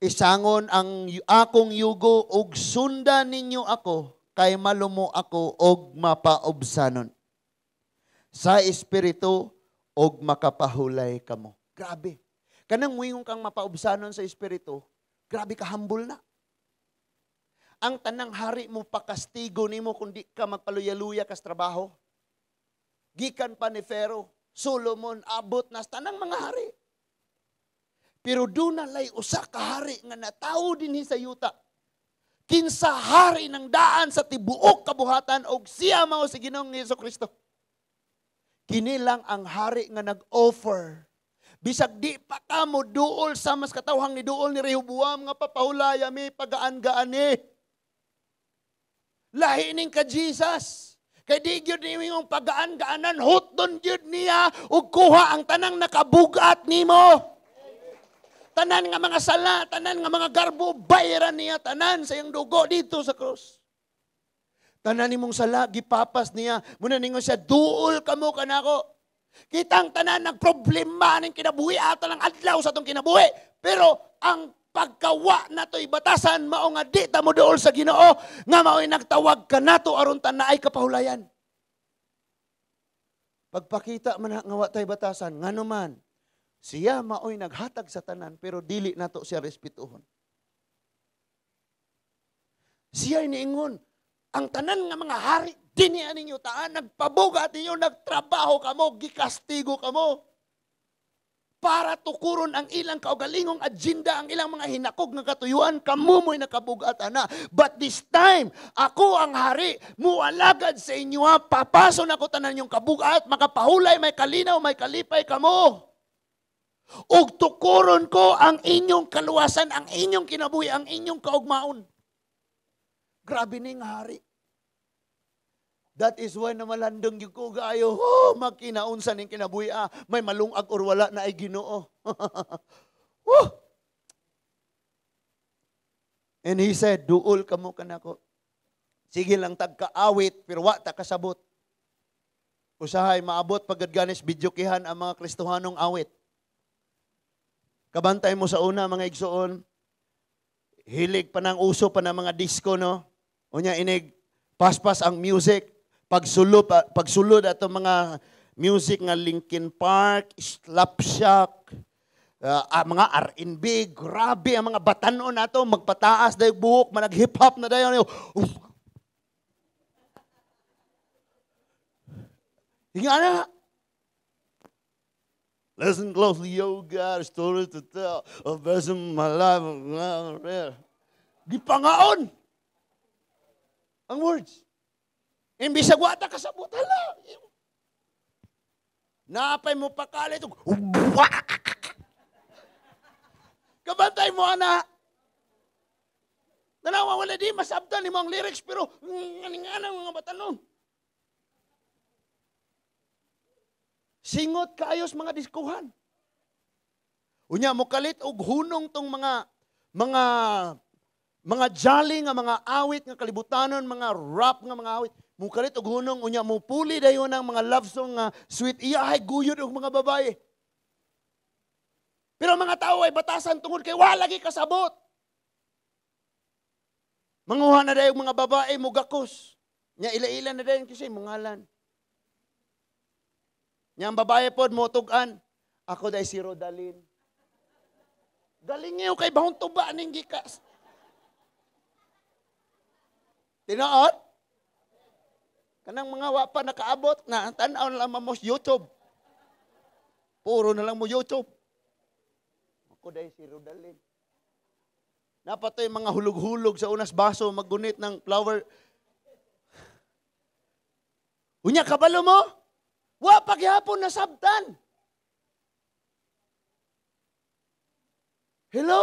Speaker 1: Isangon ang akong yugo og sundan ninyo ako, kay malumo ako og mapaubsanon sa espiritu, og makapahulay kamo. Grabe. Kanang muingon kang mapaubsanon sa espiritu, grabe ka humble na. Ang tanang hari mo pakastigo nimo kung di ka magpaluya-luya kas trabaho. Gikan pa ni Pharaoh, Solomon, abot na sa tanang mga hari. Pero doon na lay usa ka hari nga natawo dinhi sa yuta. Kinsa hari ng daan sa tibuok kabuhatan, og siya mao si Ginoong Hesus Kristo. Kini lang ang hari nga nag-offer. Bisag di pa ka mo duol sa mas katawhang ni duol ni Rehoboam nga papahulaya mi pagaan-gaan ni. Lahi ning ka Jesus. Kay di gyud nimong pagaan-gaanan, hutdon gyud niya ug kuha ang tanang nakabugat nimo. Tanan nga mga sala, tanan nga mga garbo, bayaran niya tanan sa iyang dugo dito sa krus. Tanan nimong sala, gipapas niya. Muna ningon siya, duol kamo kanako. Kitang tanan nagproblema ning kinabuhi ato lang adlaw sa atong kinabuhi. Pero ang pagkawa nato'y batasan, mao nga di ta mo duol sa Ginoo, nga mao'y nagtawag kanato aron ta naay kapahulayan. Pagpakita man nga wa tay batasan, ngano man, siya mao'y naghatag sa tanan, pero dili nato siya respetuhon. Siya niingon, ang tanan nga mga hari, dinhi ninyo taan, nagpabugat ninyo, nagtrabaho kamo, gikastigo kamo. Para tukuron ang ilang kaugalingong agenda, ang ilang mga hinakog nga katuyuan, kamo mo'y nakabugat ana. But this time, ako ang hari, mualagad sa inyo, ha, papaso na ko tanan yung kabugat, makapahulay, may kalinaw, may kalipay kamo. Ug tukuron ko ang inyong kaluwasan, ang inyong kinabuhi, ang inyong kaugmaon. Grabe ning hari. That is why na malandong yung ko gaayo, oh, magkinaunsa ning kinabuhi, may malungag or wala na ay Ginoo. Oh. And he said, duol kamo kanako. Sige lang tagkaawit, pero wa ta kasabot. Usahay maabot pagad ganis videokihan ang mga Kristohanong awit. Kabantay mo sa una, mga igsoon, hilig pa ng uso pa ng mga disco, no? Unya inig paspas ang music, pagsulod ato mga music nga Linkin Park, Slapshock, Mga R&B, grabe ang mga batanon nato, magpataas dayon buhok, manag hip hop na dayon. Hinga na. Listen closely, yo, got a story to tell of best of my life. Gipangaon ang words. Imbis sa wata kasabot, hala. Napay mo pakalit. Kabantay mo, ana. Tanawa, wala di, masabtan ni mo ang lyrics, pero nga mga batanon. Singot kaayos mga diskuhan. Unya, mukalit og hunong tong mga jolly nga mga awit nga kalibutanon, mga rap nga mga awit. Mukalit og hunong, unya, mupuli dayon ang mga love song nga sweet. Iya ay guyod og mga babae. Pero ang mga tao ay batasan tungod kay wala lagi kasabot. Manguha na dayon mga babae mugakos. Nya ila-ila na dayon kasi mungalan. Nya ang babae pod motug-an. Ako day si Rodalyn. Galing niyo kay bahong tuba ning gikas. Tinuod? Kanang mga wa pa nakaabot na tan-aw na lang mo YouTube. Puro na lang mo YouTube. Ako dahil si Rodalyn. Napatoy mga hulog-hulog sa unas baso, maggunit ng flower. Unya, kabalo mo? Wa pa gihapon nasabtan. Hello?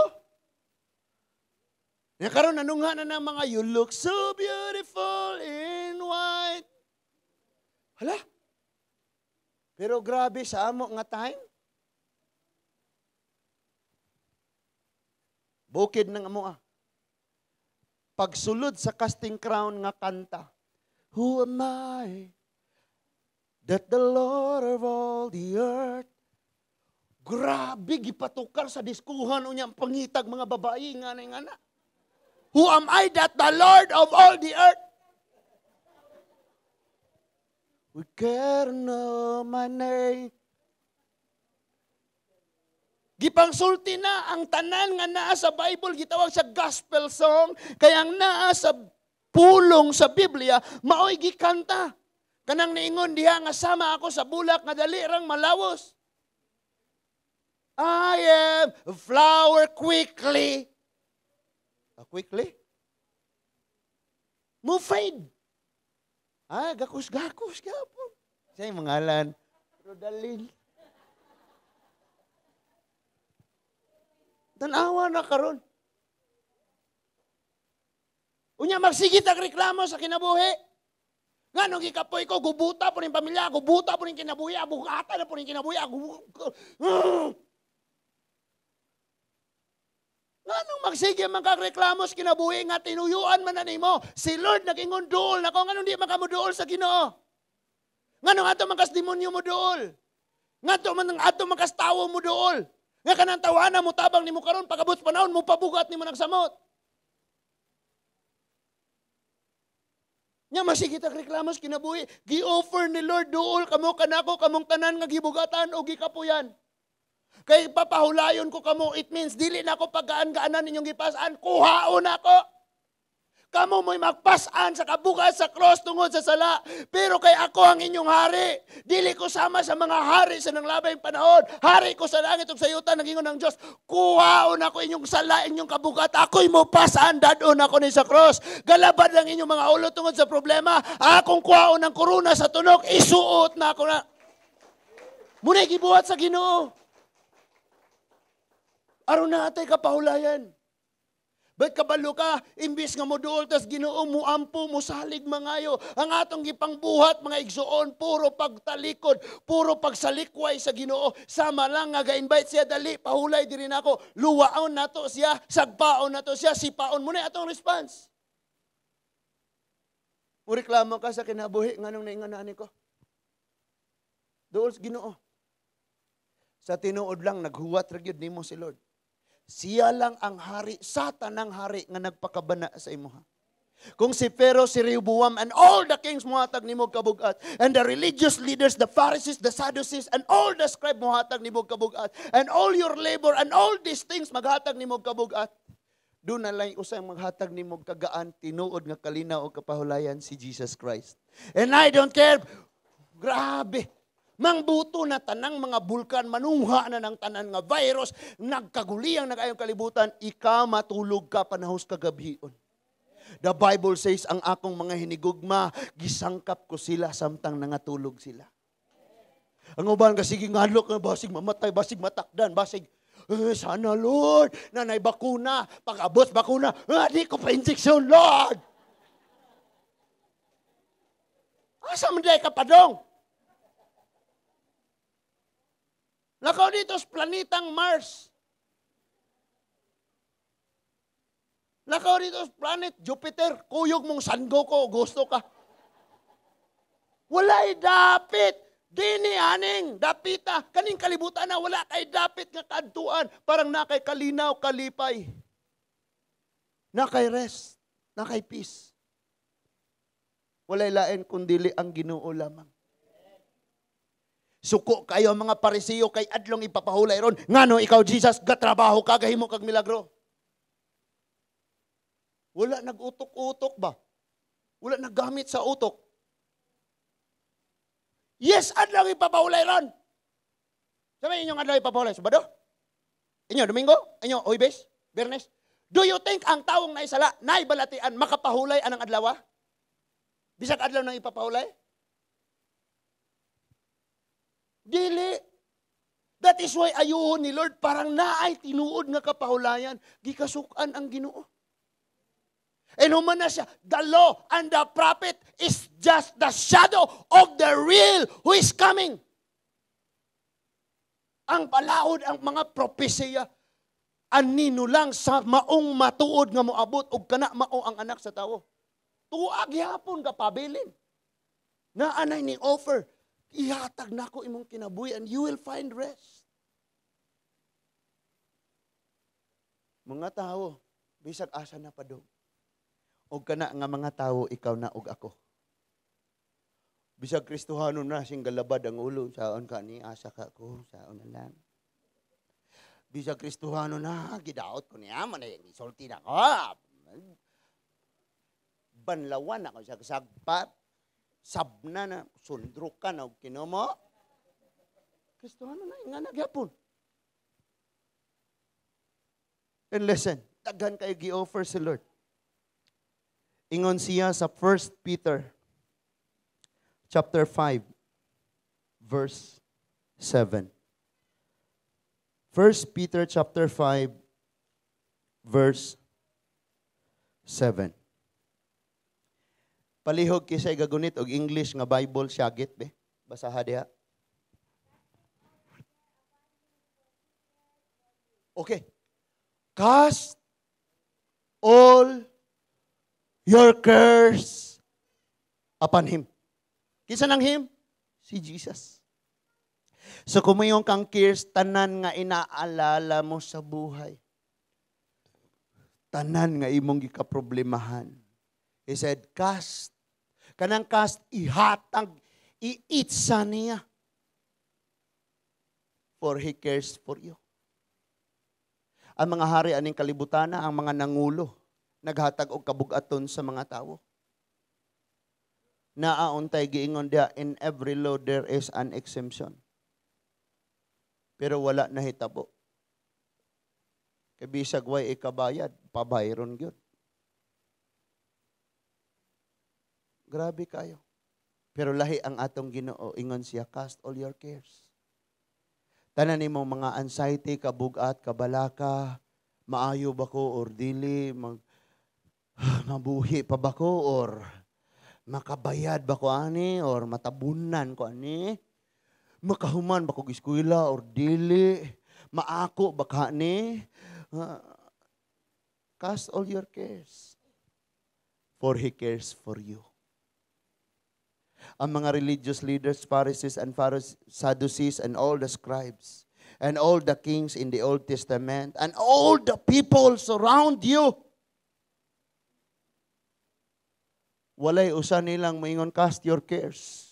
Speaker 1: Nya karon nanungha na ng mga you look so beautiful in white. Hala? Pero grabe sa amo nga time. Bukid ng amo ah. Pagsulod sa Casting Crown nga kanta, who am I that the Lord of all the earth? Grabe, gipatukar sa diskuhan unya ang pangitag mga babae nga na nga na. Who am I that the Lord of all the earth? We care know my name. Gipangsulti na ang tanan nga naa sa Bible, gitawag sa gospel song, kaya ang naa sa pulong sa Biblia, maoy gikanta. Kanang niingon diha nga sama ako sa bulak nga dali rang malawos. I am a flower quickly. Quickly? Mo fade. Ah, gakos-gakos gapon. Siya yung mangalan. Rodalyn. Tanawa na karon. Unya magsigit ang reklamo sa kinabuhi. Nganong gikapoy ko, gubuta po ning pamilya, gubuta po ning kinabuhi, bugata na po ning kinabuhi. Nganong magsige man kag reklamo sa kinabuhi nga tinuyuan man na nimo? Si Lord nag-ingon duol nako, nganong di man ka mo duol sa Ginoo? Nganong ato man kas demonyo mo duol? Ngadto man ang ato man kas tawo mo duol? Nga kanang tawana mo tabang nimo karon pagabot panahon mo pabugat nimo nagsamot. Nya masigit ang reklamo sa kinabuhi, gi-offer ni Lord duol kamo kanako kamong tanan nga gibugatan o gikapuyan. Kay papahulayon ko kamo, it means dili na ako paggaan-gaanan ninyong gipasan, kuhaon ako. Kamo mo'y magpasan sa kabugat sa cross tungod sa sala. Pero kay ako ang inyong hari. Dili ko sama sa mga hari sa nanglabay panahon. Hari ko sa langit ug sa yuta, nagingon ng Diyos. Kuhaon ako inyong sala, inyong kabugat. Ako'y mopasan, dadon ako ni sa cross. Galabad ang inyong mga ulo tungod sa problema. Akong kuhaon ang korona sa tunok, isuot na ako na. Muna'y gibuhat sa Ginoo. Aron na atay kapahulayan. Ba't kabalo ka, imbis nga moduol tas Ginoo muampo, musalig mangayo. Ang atong gipangbuhat, mga igsuon, puro pagtalikod, puro pagsalikway sa Ginoo. Sama lang nga ga-invite siya, dali, pahulay diri nako. Luwaon nato siya, sagpaon nato siya, sipaon mo na atong response. Mureklamo ka sa kinabuhi, nganong nainganani ko? Duol sa Ginoo. Sa tinuod lang, naghuwat ra gyud nimo si Lord. Siya lang ang hari, sa tanang hari nga nagpakabana sa imuha. Kung si Pharaoh, si Rehoboam, and all the kings mohatag nimo kabugat, and the religious leaders, the Pharisees, the Sadducees, and all the scribes mohatag nimo kabugat, and all your labor, and all these things maghatag nimo kabugat, duna lang usang maghatag nimo kagaan, tinuod nga kalinaw o kapahulayan, si Jesus Christ. And I don't care. Grabe. Mangbuto na tanang mga bulkan, manuha na ng tanan nga virus, nagkaguliyang nagayong kalibutan, ikaw matulog ka panahos kagabhion. The Bible says, ang akong mga hinigugma, gisangkap ko sila samtang nangatulog sila. Ang uban ka, sige ngadlok, basig mamatay, basig matakdan, basig, eh, sana Lord, nanay bakuna, pag-abot bakuna, ah, di ko pa injection, Lord. Asa man ka padong? Lakaw dito sa planetang Mars. Lakaw dito sa planet Jupiter. Kuyog mong San Goku, gusto ka. Wala'y dapit. Dini aning dapita. Kaning kalibutan na wala kay dapit nga kadtuan. Parang na kay kalinaw, kalipay. Na kay rest. Na kay peace. Wala'y lain kundili ang Ginoo lamang. Suko kayo mga Parisiyo kay adlong ipapahulay ron. Ngano ikaw Jesus, gatrabaho ka, gahimo kag milagro. Wala nag-utok-utok ba? Wala naggamit sa utok. Yes, adlaw ipapahulay ron. Sabi inyong adlaw ipapahulay? Sabado? Inyo, Domingo? Inyo, Huwebes? Biyernes? Do you think ang tawong naisala, naibalatian, makapahulay anang adlaw? Bisag adlaw nang ipapahulay? Dili. That is why ayuhon ni Lord, parang naay tinuod nga kapahulayan, gikasukan ang Ginoo. And human na siya, the law and the prophet is just the shadow of the real who is coming. Ang palaod, ang mga propesya, anino lang sa maong matuod nga moabot og kana mao ang anak sa tawo. Tuag gihapon ka pabilin. Naanay ni offer, ihatag nako imong kinabuhi and you will find rest. Mga tao, bisag asa na padong. Og kana nga mga tawo, ikaw na og ako. Bisag Kristohano na, sing galabad ang ulo, saon ka ni, asa ka ko, saon na lang. Bisag Kristohano na, gidaot ko niya, man ay isulti na ko. Banlawan ako sa sagpat, sabna na, sundro ka na, og kinomo. Kristohano na, nga nagyapon. And listen, daghan kayo gi-offer si Lord. Ingon siya sa 1 Peter chapter 5 verse 7. 1 Peter chapter 5 verse 7. Palihog kisay gagunit og English nga Bible syagit be. Basaha diha. Okay. Cast all your cares upon Him. Kinsa nang Him? Si Jesus. So kung mayong kang cares, tanan nga inaalala mo sa buhay. Tanan nga imong gikaproblemahan. He said, cast. Kanang cast, ihatag, iitsa niya. For He cares for you. Ang mga hari aning kalibutan, ang mga nangulo, naghatag og kabugaton sa mga tawo. Naauntay giingon diha, in every law there is an exemption. Pero wala nahitabo. Kay bisag way ikabayad, pabayron gyud. Grabe kayo. Pero lahi ang atong Ginoo, ingon siya, cast all your cares. Tanan nimong mga anxiety, kabugat, kabalaka, maayo ba ko or dili, mabuhi pa ba ko or makabayad ba ko ani or matabunan ko ani, makahuman ba ko eskwela or dili, maako ba ka ni? Cast all your cares, for He cares for you. Ang mga religious leaders, Pharisees and Sadducees and all the scribes and all the kings in the Old Testament and all the people surround you, Walay usa nilang moingon, "Cast your cares."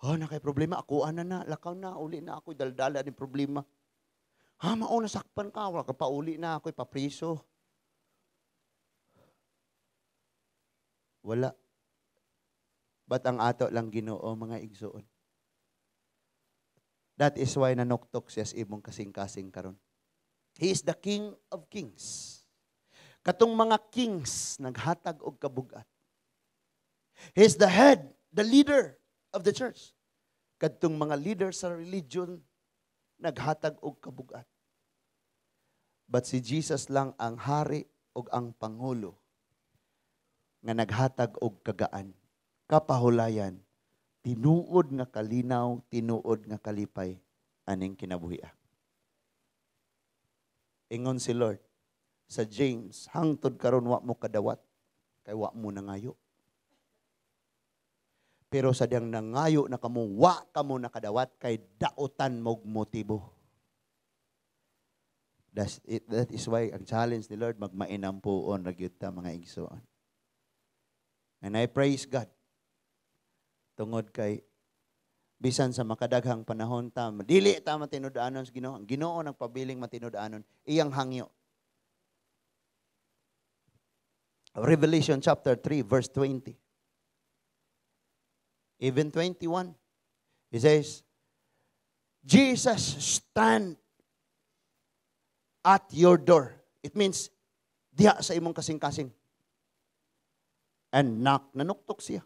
Speaker 1: Oh, naa kay problema, ako ana na, lakaw na, uli na ako, daldala ni problema. Ha, mao nasakpan ka, wala ka pa uli na ako, ipapriso. Wala. But ang ato lang Ginoo, mga igsoon. That is why nanuktok siya sa imong kasing-kasing karon. He is the King of Kings. Katong mga kings naghatag og kabugat. He is the head, the leader of the church. Kadtong mga leader sa religion naghatag og kabugat. But si Jesus lang ang hari og ang pangulo nga naghatag og kagaan, kapahulayan, tinuod nga kalinaw, tinuod nga kalipay aning kinabuhi. Ingon si Lord sa James, hangtod karon wa mo kadawat kay wa mo nangayo. Pero sa diyang nangayo na kamo, wa kamo nakadawat kay dautan mog motibo. That is why ang challenge ni Lord, magmainampuon ra gyud ta, mga igsoon. And I praise God. Tungod kay bisan sa makadaghang panahon ta, dili ta matinud-anon sa Ginoo. Ang Ginoo nagpabiling matinud-anon, iyang hangyo. Revelation chapter 3 verse 20. Even 21. He says, Jesus stand at your door. It means, diha sa imong kasing-kasing. And knock, nanuktok siya.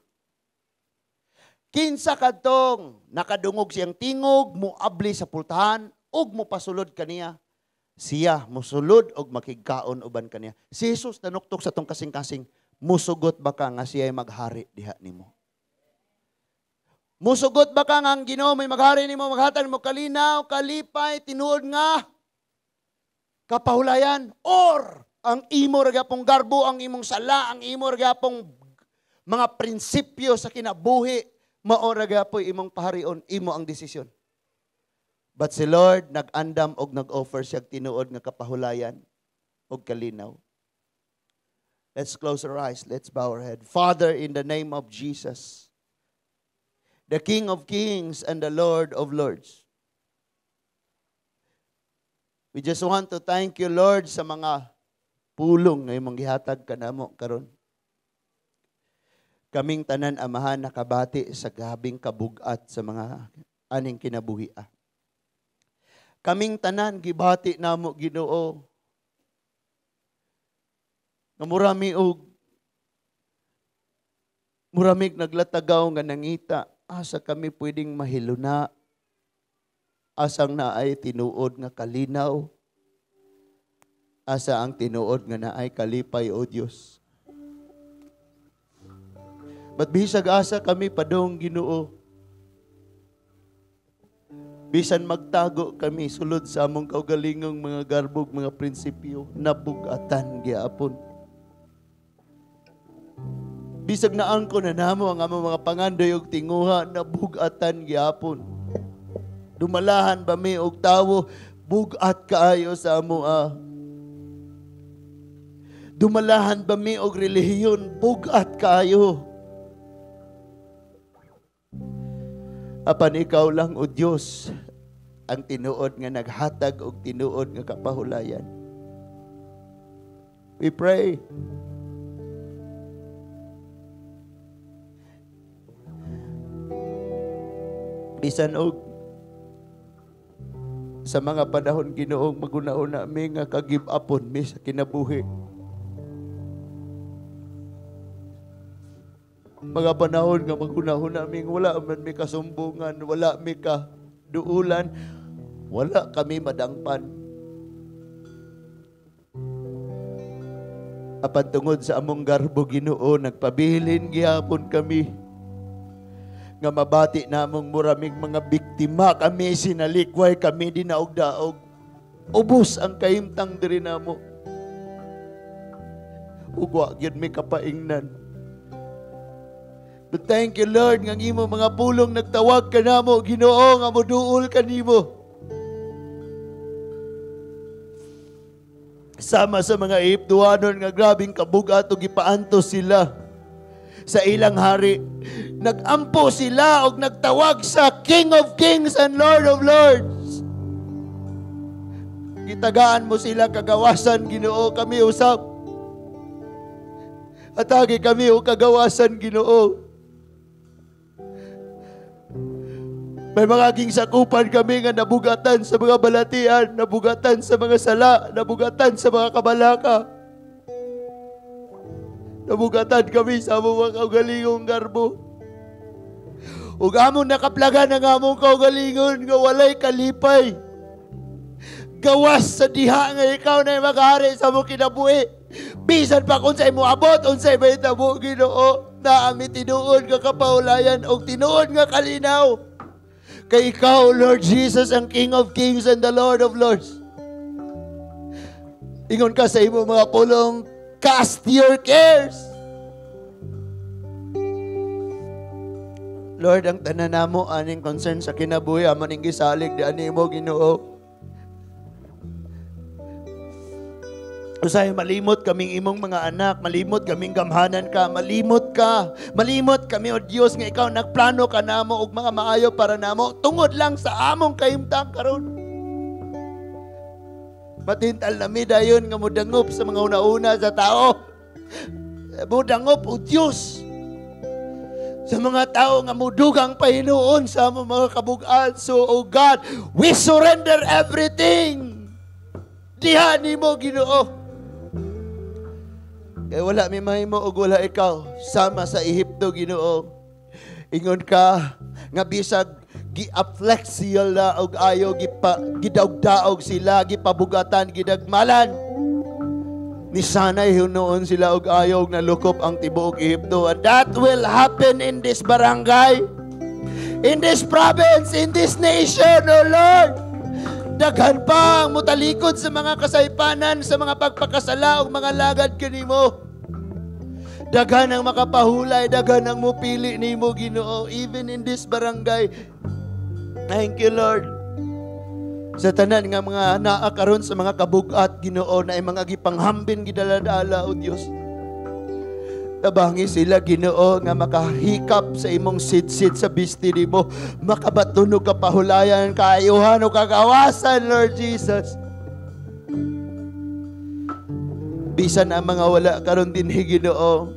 Speaker 1: Kinsa kadtong nakadungog siyang tingog, muabli sa pultahan, ug mupasulod kaniya. Siya musulod og makigkaon uban kaniya. Si Jesus nanuktok sa tong kasing-kasing, musugot ba ka nga siya maghari diha nimo? Musugot ba ka nga ang Ginoo may maghari nimo, maghatag mo kalinaw, kalipay, tinuod nga kapahulayan, or ang imo ra gyapong garbo, ang imong sala, ang imo ra gyapong mga prinsipyo sa kinabuhi, mao ra gyapoy imong paharion, imo ang desisyon. But si Lord nag-andam og nag-offer siya tinuod nga kapahulayan og kalinaw. Let's close our eyes, let's bow our head. Father, in the name of Jesus, the King of Kings and the Lord of Lords, we just want to thank you, Lord, sa mga pulong nga imong gihatag kanamo karon. Kaming tanan, Amahan, nakabati sa gabing kabugat sa mga aning kinabuhi. Kaming tanan gibati namo, Ginoo, nga muramig naglatagaw nga nangita asa kami pwedeng mahiluna, asang naay tinuod nga kalinaw, asa ang tinuod nga naay kalipay, O Dios. But bisag asa kami padong, Ginoo, bisan magtago kami sulod sa among kaugalingong mga garbog, mga prinsipyo, nabugatan gyapon. Bisag naangko na namo ang among mga pangandoy og tinguha, nabugatan gyapon. Dumalahan ba mi og tawo, bugat kaayo sa amo. Dumalahan ba mi og relihiyon, bugat kaayo. Apan ikaw lang, O Dios, ang tinuod nga naghatag og tinuod nga kapahulayan. We pray. Bisan og sa mga panahon, Ginoong, maguna-una mi nga ka-give upon mi sa kinabuhi. Mga panahon nga maguna-una mi wala man mi kasumbungan, wala mi kaduulan, wala kami madangpan. Apan tungod sa among garbo, Ginoo, nagpabilin gihapon kami nga mabati namong muramig mga biktima kami, sinalikway kami, dinaog-daog. Ubos ang kahimtang diri namo. Ug wa gyud mi kapaingnan. But thank you, Lord, nga ang imo mga pulong nagtawag ka namo, Ginoo, nga moduol ka nimo. Sama sa mga Ehiptohanon nga grabing kabugat ug gipaantos sila. sa ilang hari. Nagampo sila og nagtawag sa King of Kings and Lord of Lords. Gitagaan mo sila kagawasan, Ginoo, kami usab. Atagi kami og kagawasan, Ginoo. May mga aging sakupan kami nga nabugatan sa mga balatian, nabugatan sa mga sala, nabugatan sa mga kabalaka. Nabugatan kami sa among mga kaugalingong garbo. Ug among nakaplagan ang among kaugalingon nga walay kalipay. Gawas sa diha nga ikaw na maghari sa among kinabuhi. Bisan pa kung sa imo abot, unsay mahitabo, Ginoo, na ami tinuod nga kapaulayan og tinuod nga kalinaw. Kay ikaw, Lord Jesus, ang King of Kings and the Lord of Lords. Ingon ka sa imong mga pulong, cast your cares. Lord, ang tanan namo aning concern sa kinabuhi, amo ning gisalig di ani mo, Ginoo. Usay malimot kaming imong mga anak, malimot kaming gamhanan ka, malimot ka, malimot kami o Dios nga ikaw nagplano ka namo og mga maayo para namo tungod lang sa among kahimtang karon. Matintal na mi dayon nga modangop sa mga una-una sa tao. Modangop o Dios sa mga tao nga modugang pahinuon sa among mga kabug-an. So, O God, we surrender everything. Diha nimo, Ginoo. Kaya wala mi mahimo og wala ikaw sama sa Ehipto, Ginoo. Ingon ka nga bisag gi-afflict sila og ayo, gidaog-daog sila, gipabugatan, gidagmalan. Ni sanay hinuon sila og ayo og nalukop ang tibuok Ehipto. And that will happen in this barangay, in this province, in this nation, O Lord. Daghan pa ang mutalikod sa mga kasaypanan, sa mga pagpakasala o mga lagad kanimo. Daghan ang makapahulay, daghan ang mupili nimo, Ginoo, even in this barangay. Thank you, Lord. Sa tanan nga mga naa karon sa mga kabugat, Ginoo, na ay mga gipanghambin gidala-dala, O Dios. Tabangi sila, Ginoo, nga makahikap sa imong sidsid sa bisti nimo, makabatunog kapahulayan, kaayuhan o kagawasan, Lord Jesus. Bisan ang mga wala karon dinhi, Ginoo,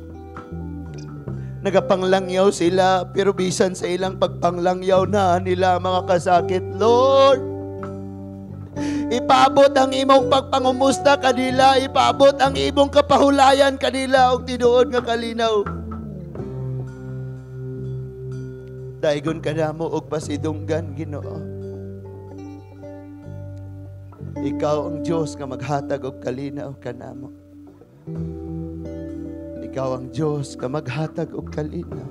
Speaker 1: nagapanglangyaw sila, pero bisan sa ilang pagpanglangyaw na nila mga kasakit, Lord, ipaabot ang imong pagpangumusta kanila, ipaabot ang imong kapahulayan kanila og tinuod nga kalinaw. Daigon ka namo og pasidunggan, Ginoo. Ikaw ang Dios nga maghatag og kalinaw kanamo. Ikaw ang Dios nga maghatag og kalinaw.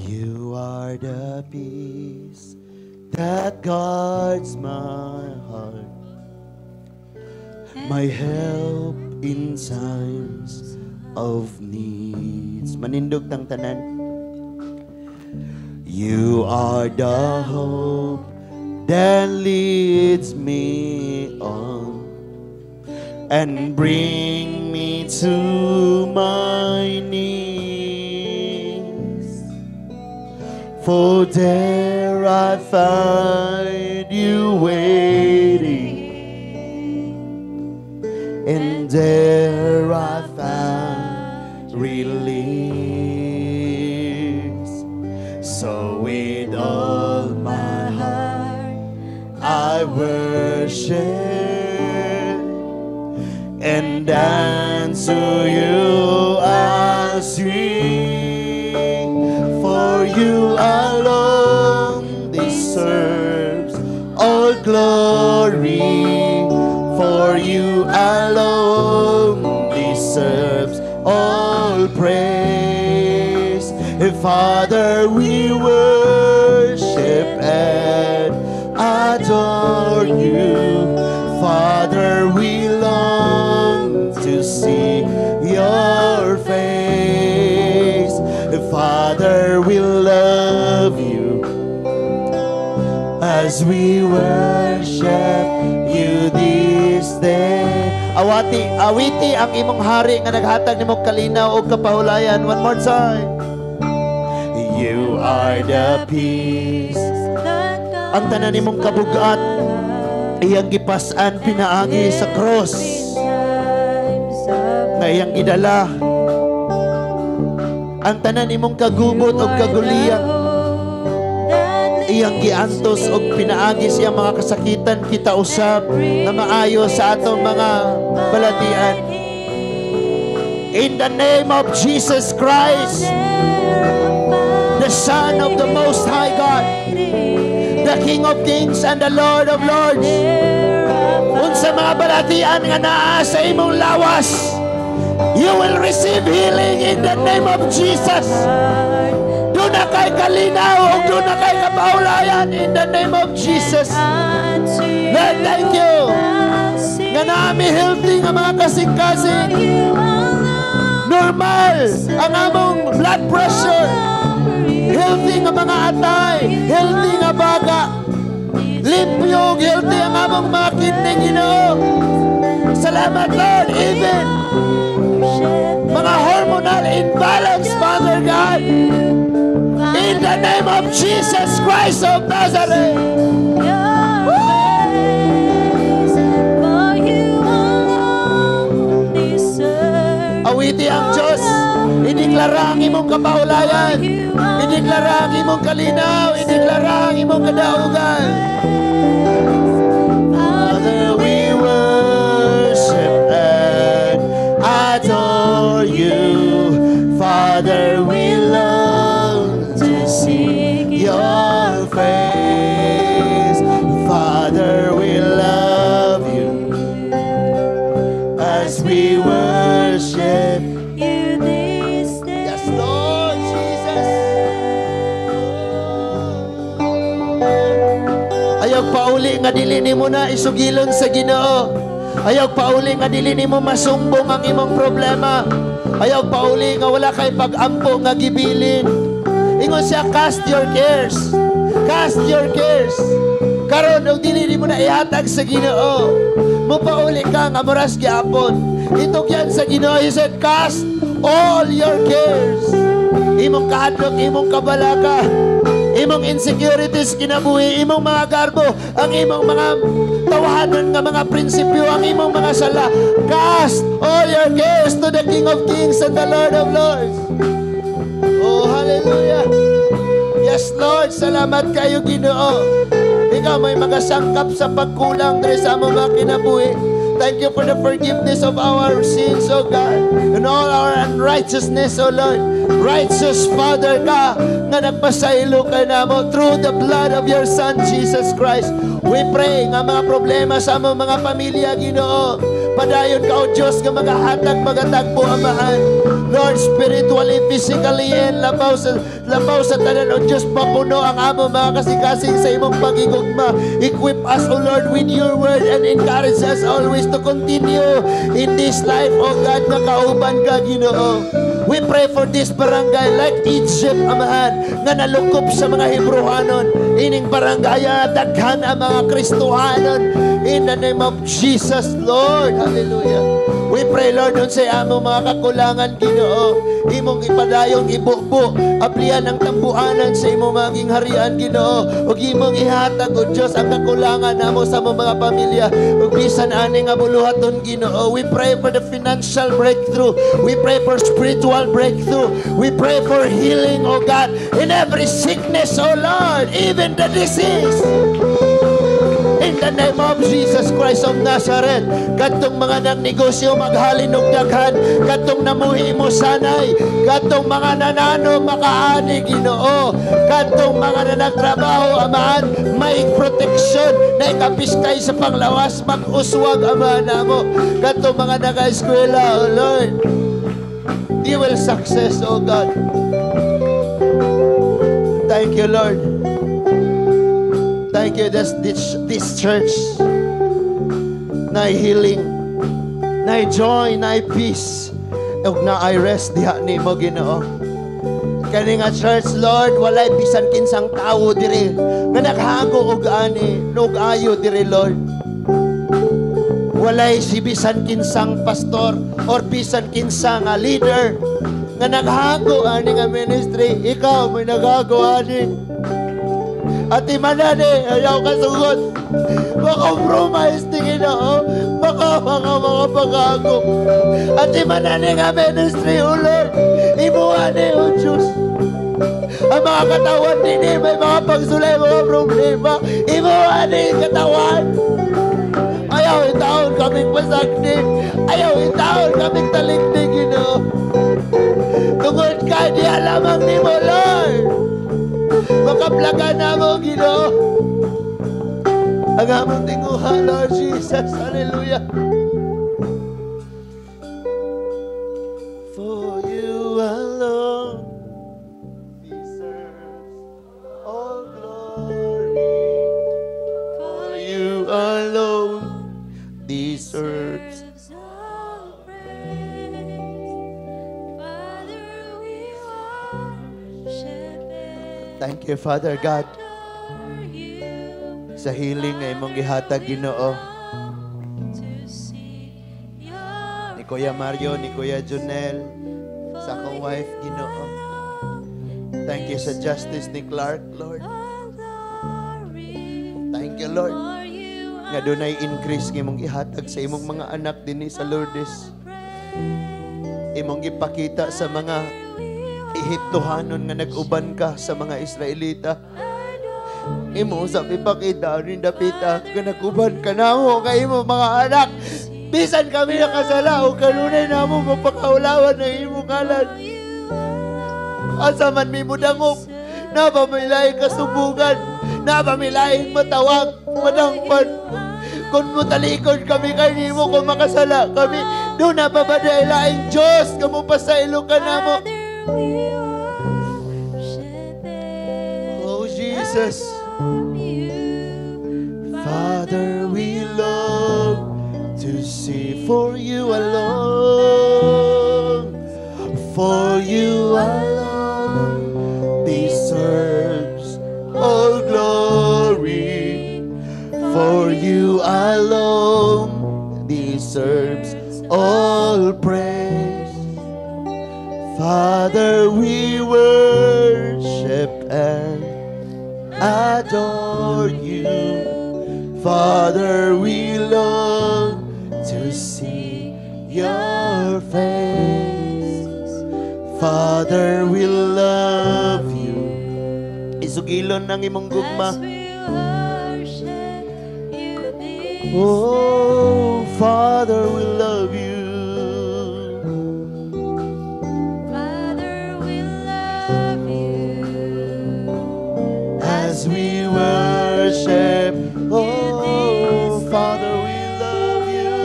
Speaker 1: You are the peace that guards my heart, my help in times of needs. Manindog tang tanan. You are the hope that leads me on and bring me to my knees. For there I find you waiting, and there I find release. So with all my heart I worship and dance to you I sing. For you alone deserves all glory. For you alone deserves all praise. Father, we worship and adore you. Father, we long to see your face. As we worship you this day. Awati, awiti ang imong hari nga naghatag nimo kalinaw ug kapahulayan. One more time. You are the peace. Ang tanan nimong kabugat, iyang gipas-an pinaagi sa cross nga iyang gidala. Ang tanan nimong kagubot ug kaguliyang, iyang giantos og pinaagi sa iyang mga kasakitan kita usab na maayo sa atong mga balatian. In the name of Jesus Christ, the Son of the Most High God, the King of Kings and the Lord of Lords, unsa mga balatian nga naa sa imong lawas, you will receive healing in the name of Jesus. Duna kay kalinaw ug duna kay kapahulayan in the name of Jesus. Lord, thank you. Nga naa mi healthy nga mga kasing-kasing. Normal ang among blood pressure. Healthy nga mga atay. Healthy nga baga. Limpyo ug healthy ang among mga kidney, Ginoo. Salamat, Lord, even mga hormonal imbalance, Father God. In the name of Jesus Christ of Nazareth.
Speaker 2: Your face, for you alone deserve.
Speaker 1: Awiti ang Diyos. Ideklara ang imong kapahulayan. Ideklara ang imong kalinaw. Ideklara ang imong kadaugan. Father, we worship and adore you. Father, we long
Speaker 2: to seek
Speaker 1: your face. Father, we love you as we worship
Speaker 2: you this day.
Speaker 1: Yes, Lord Jesus. Ayaw pauli nga dili nimo na isugilon sa Ginoo. Ayaw pauli nga dili nimo masumbong ang imong problema. Ayaw pauli nga wala kay pag-ampo nga gibilin. Ingon siya, "Cast your cares. Cast your cares." Karon og dili nimo na ihatag sa Ginoo, mopauli ka nga moras gyapon. Itugyan sa Ginoo. He said, "Cast all your cares." Imong kahadlok, imong kabalaka, imong insecurities kinabuhi, imong mga garbo, ang imong mga tawahanon nga mga prinsipyo, ang imong mga sala. Cast all your cares to the King of Kings and the Lord of Lords. Oh, hallelujah. Yes, Lord, salamat kayo, Ginoo. Ikaw may mga sangkap sa pagkulang diri sa among mga kinabuhi. Thank you for the forgiveness of our sins, O God, and all our unrighteousness, O Lord. Righteous Father ka nga nagpasaylo ka namo through the blood of your Son, Jesus Christ. We pray nga mga problema sa among mga pamilya, Ginoo. Padayon ka, O Diyos, nga magahatag, magatagbo, Amahan. Lord, spiritually, physically, and labaw sa tanan, O Diyos, mapuno ang among mga kasing-kasing sa imong pagigugma. Equip us, O Lord, with your word and encourage us always to continue in this life, O God, nga kauban ka, Ginoo. We pray for this barangay like Egypt, Amahan, nga nalukop sa mga Hebrewanon. Ining barangay, daghan ang mga Kristohanon. In the name of Jesus, Lord. Hallelujah. We pray, Lord, unsay among mga kakulangan, Ginoo. Imong ipadayong ibubo, aplian ang tambuanan sa imong maging harian, Ginoo. Ug imong ihatag, O Diyos, ang kakulangan namo sa among mga pamilya. Ug bisan ani nga buluhaton, Ginoo. We pray for the financial breakthrough. We pray for spiritual breakthrough. We pray for healing, O God, in every sickness, O Lord, even the disease. In the name of Jesus Christ of Nazareth, kadtong mga nagnegosyo maghalin og daghan, kadtong namuhi mo sanay, kadtong mga nanano makaani, Ginoo, kadtong mga nanagtrabaho, Amahan, may proteksyon na ikapiskay sa panglawas, mag-uswag, Amahan namo. Kadtong mga nag-eskwela, O Lord, you will success, O God. Thank you, Lord. Thank you, this church na healing, na joy, na peace, ug naay rest diha nimo, Ginoo. Kay Kani nga church, Lord, walay bisan kinsang tawo diri nga naghago og ani nog ayo diri, Lord. Walay si bisan kinsang pastor or bisan kinsa nga leader nga naghago ani nga ministry. Ikaw may naghago ani. Atimanan eh, ayaw kasugot. Makompromise ni Ginoo. Baka mga paghago. Atimanan ni nga ministry, O Lord. Imuha ni, O Diyos. Ang mga katawan din may mga pagsulay, mga problema. Imuha ni katawan. Ayaw itaon kaming pasagdi. Ayaw itaon kaming talikdi, Ginoo. Tungod ka, di alamang ni mo, Lord. Makaplaga na mo, Ginoo. Ang among tinguha, Lord Jesus. Hallelujah. For you alone deserves all glory. For you alone deserves
Speaker 2: Deserves all praise. Father, we worship and
Speaker 1: Thank you, Father God,
Speaker 2: adore you.
Speaker 1: Sa healing nga imong gihatag, Ginoo.
Speaker 2: To see your
Speaker 1: Ni Kuya Mario, ni Kuya Junel, sa akong wife, Ginoo. Thank you sa justice ni Clark, Lord.
Speaker 2: All glory.
Speaker 1: Thank you, Lord.
Speaker 2: For you
Speaker 1: Nga dunay increase nga imong gihatag sa imong mga anak dinhi sa Lourdes. Imong gipakita sa mga Ehiptohanon nga nag-uban ka sa mga Israelita. Imo sa ipakita rin dapita nga nag-uban ka namo kay imong mga anak. Bisan kami nakasala o kanunay namo mapakaulawan ng imong ngalan. Asa man mi mudangop, na ba may laing kasubugan, na ba may laing matawag, madangpan. Kung mutalikod kami kanimo, kung makasala kami, doon na ba ba dahil laing Diyos, kamo pa sa ilo ka namo.
Speaker 2: Father, we worship and
Speaker 1: Oh, Jesus.
Speaker 2: Adore you.
Speaker 1: Father, we long to see for you alone, for you alone deserves all glory, for you alone deserves all praise. Father, we worship and adore you. Father, we long to see your face. Father, we love you. Isugilon ng imong gugma.
Speaker 2: As we worship you this
Speaker 1: Oh, Father, we love you.
Speaker 2: Father, we love you.
Speaker 1: As we worship, oh, Father, we love you.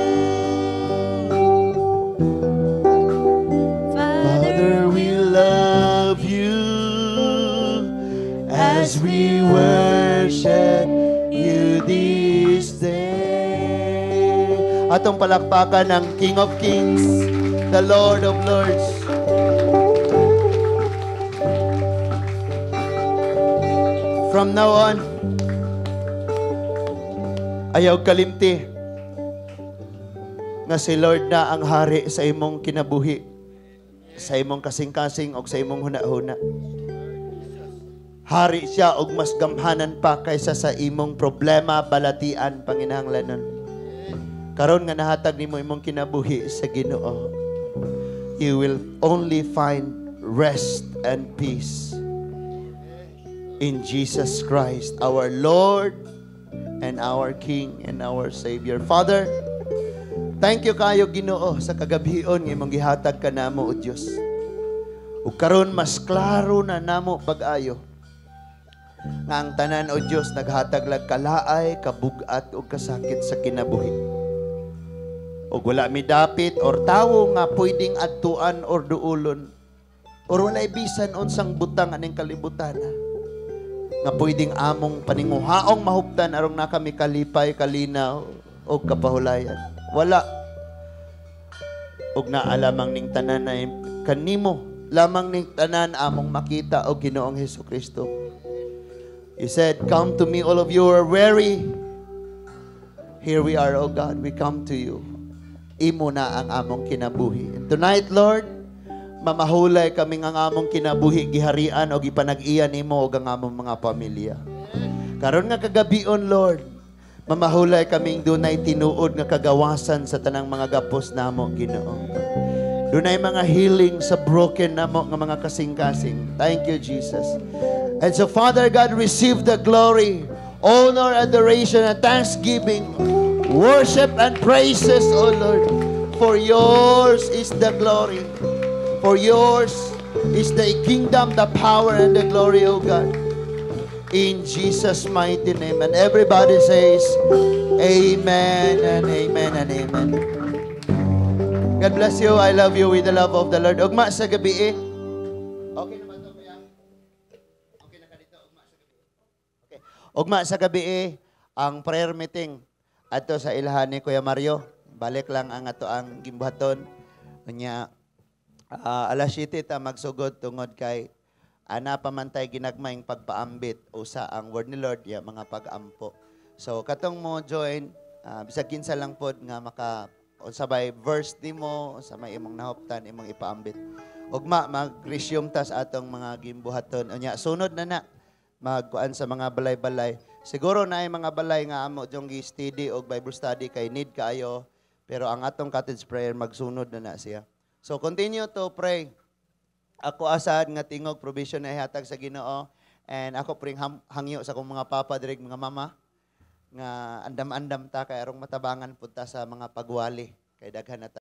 Speaker 1: Father, we love you as we worship you this day. Atong palakpakan ang King of Kings, the Lord of Lords. From now on, ayaw kalimti nga si Lord na ang hari sa imong kinabuhi, sa imong kasing-kasing o sa imong huna-huna. Hari siya og mas gamhanan pa kaysa sa imong problema, balatian, panginahanglanon. Karon nga nahatag nimo imong kinabuhi sa Ginoo, you will only find rest and peace in Jesus Christ, our Lord and our King and our Savior. Father, thank you kayo, Ginoo, sa kagabhion nga imong gihatag kanamo, o Dios. Ug karon mas klaro na namo pag-ayo nga ang tanan, o Dios, naghatag lag kalaay, kabugat ug kasakit sa kinabuhi. Ug wala mi dapit or tawo nga pwedeng adtuan or duulon or walay bisan unsang butang aning kalibutan nga pwedeng among paninguhaong mahuptan arong na kami kalipay, kalinaw o kapahulayan. Wala. Ug naalamang ning tanan na kanimo Lamang ning tanan among makita, o Ginoong Hesus Kristo. You said, "Come to me, all of you who are weary." Here we are, O God. We come to you. Imo na ang among kinabuhi. And tonight, Lord, mamahulay kami ang among kinabuhi giharian o gipanag-iya nimo og ang among mga pamilya. Karon nga kagabion, Lord, mamahulay kaming dunay tinuod nga kagawasan sa tanang mga gapos namo, Ginoo. Dunay mga healing sa broken namo nga mga kasing-kasing. Thank you, Jesus. And so, Father God, receive the glory, honor, adoration, and thanksgiving, worship and praises, O Lord. For yours is the glory. For yours is the kingdom, the power, and the glory, O God. In Jesus' mighty name. And everybody says, "Amen and amen and amen." God bless you. I love you with the love of the Lord. Ugma sa gabi eh. Okay naman to, kuya? Okay na ka dito, ugma sa gabi. Okay. Ugma sa gabi eh, ang prayer meeting adto sa ilhan ni Kuya Mario. Balik lang ang ato ang gimbuhaton. Unya, alas 7 ta magsugod tungod kay ana pa man tay ginagmayng pagpaambit usa ang word ni Lord ya mga pag-ampo. So katong mo join, bisag kinsa lang pod nga maka unsa bay verse nimo, unsa may imong nahuptan, imong ipaambit. Ugma mag-resume ta sa atong mga gimbuhaton. Unya sunod na na magkuan sa mga balay-balay. Siguro na ay mga balay nga amo jong gi-steady og Bible study kay need kaayo, pero ang atong cottage prayer magsunod na na siya. So continue to pray. Ako asad nga tingog provision na ihatag sa Ginoo and ako pring hangyo sa akong mga papa diri, mga mama, nga andam-andam ta kay arong matabangan pud ta sa mga pagwali kay daghan na ta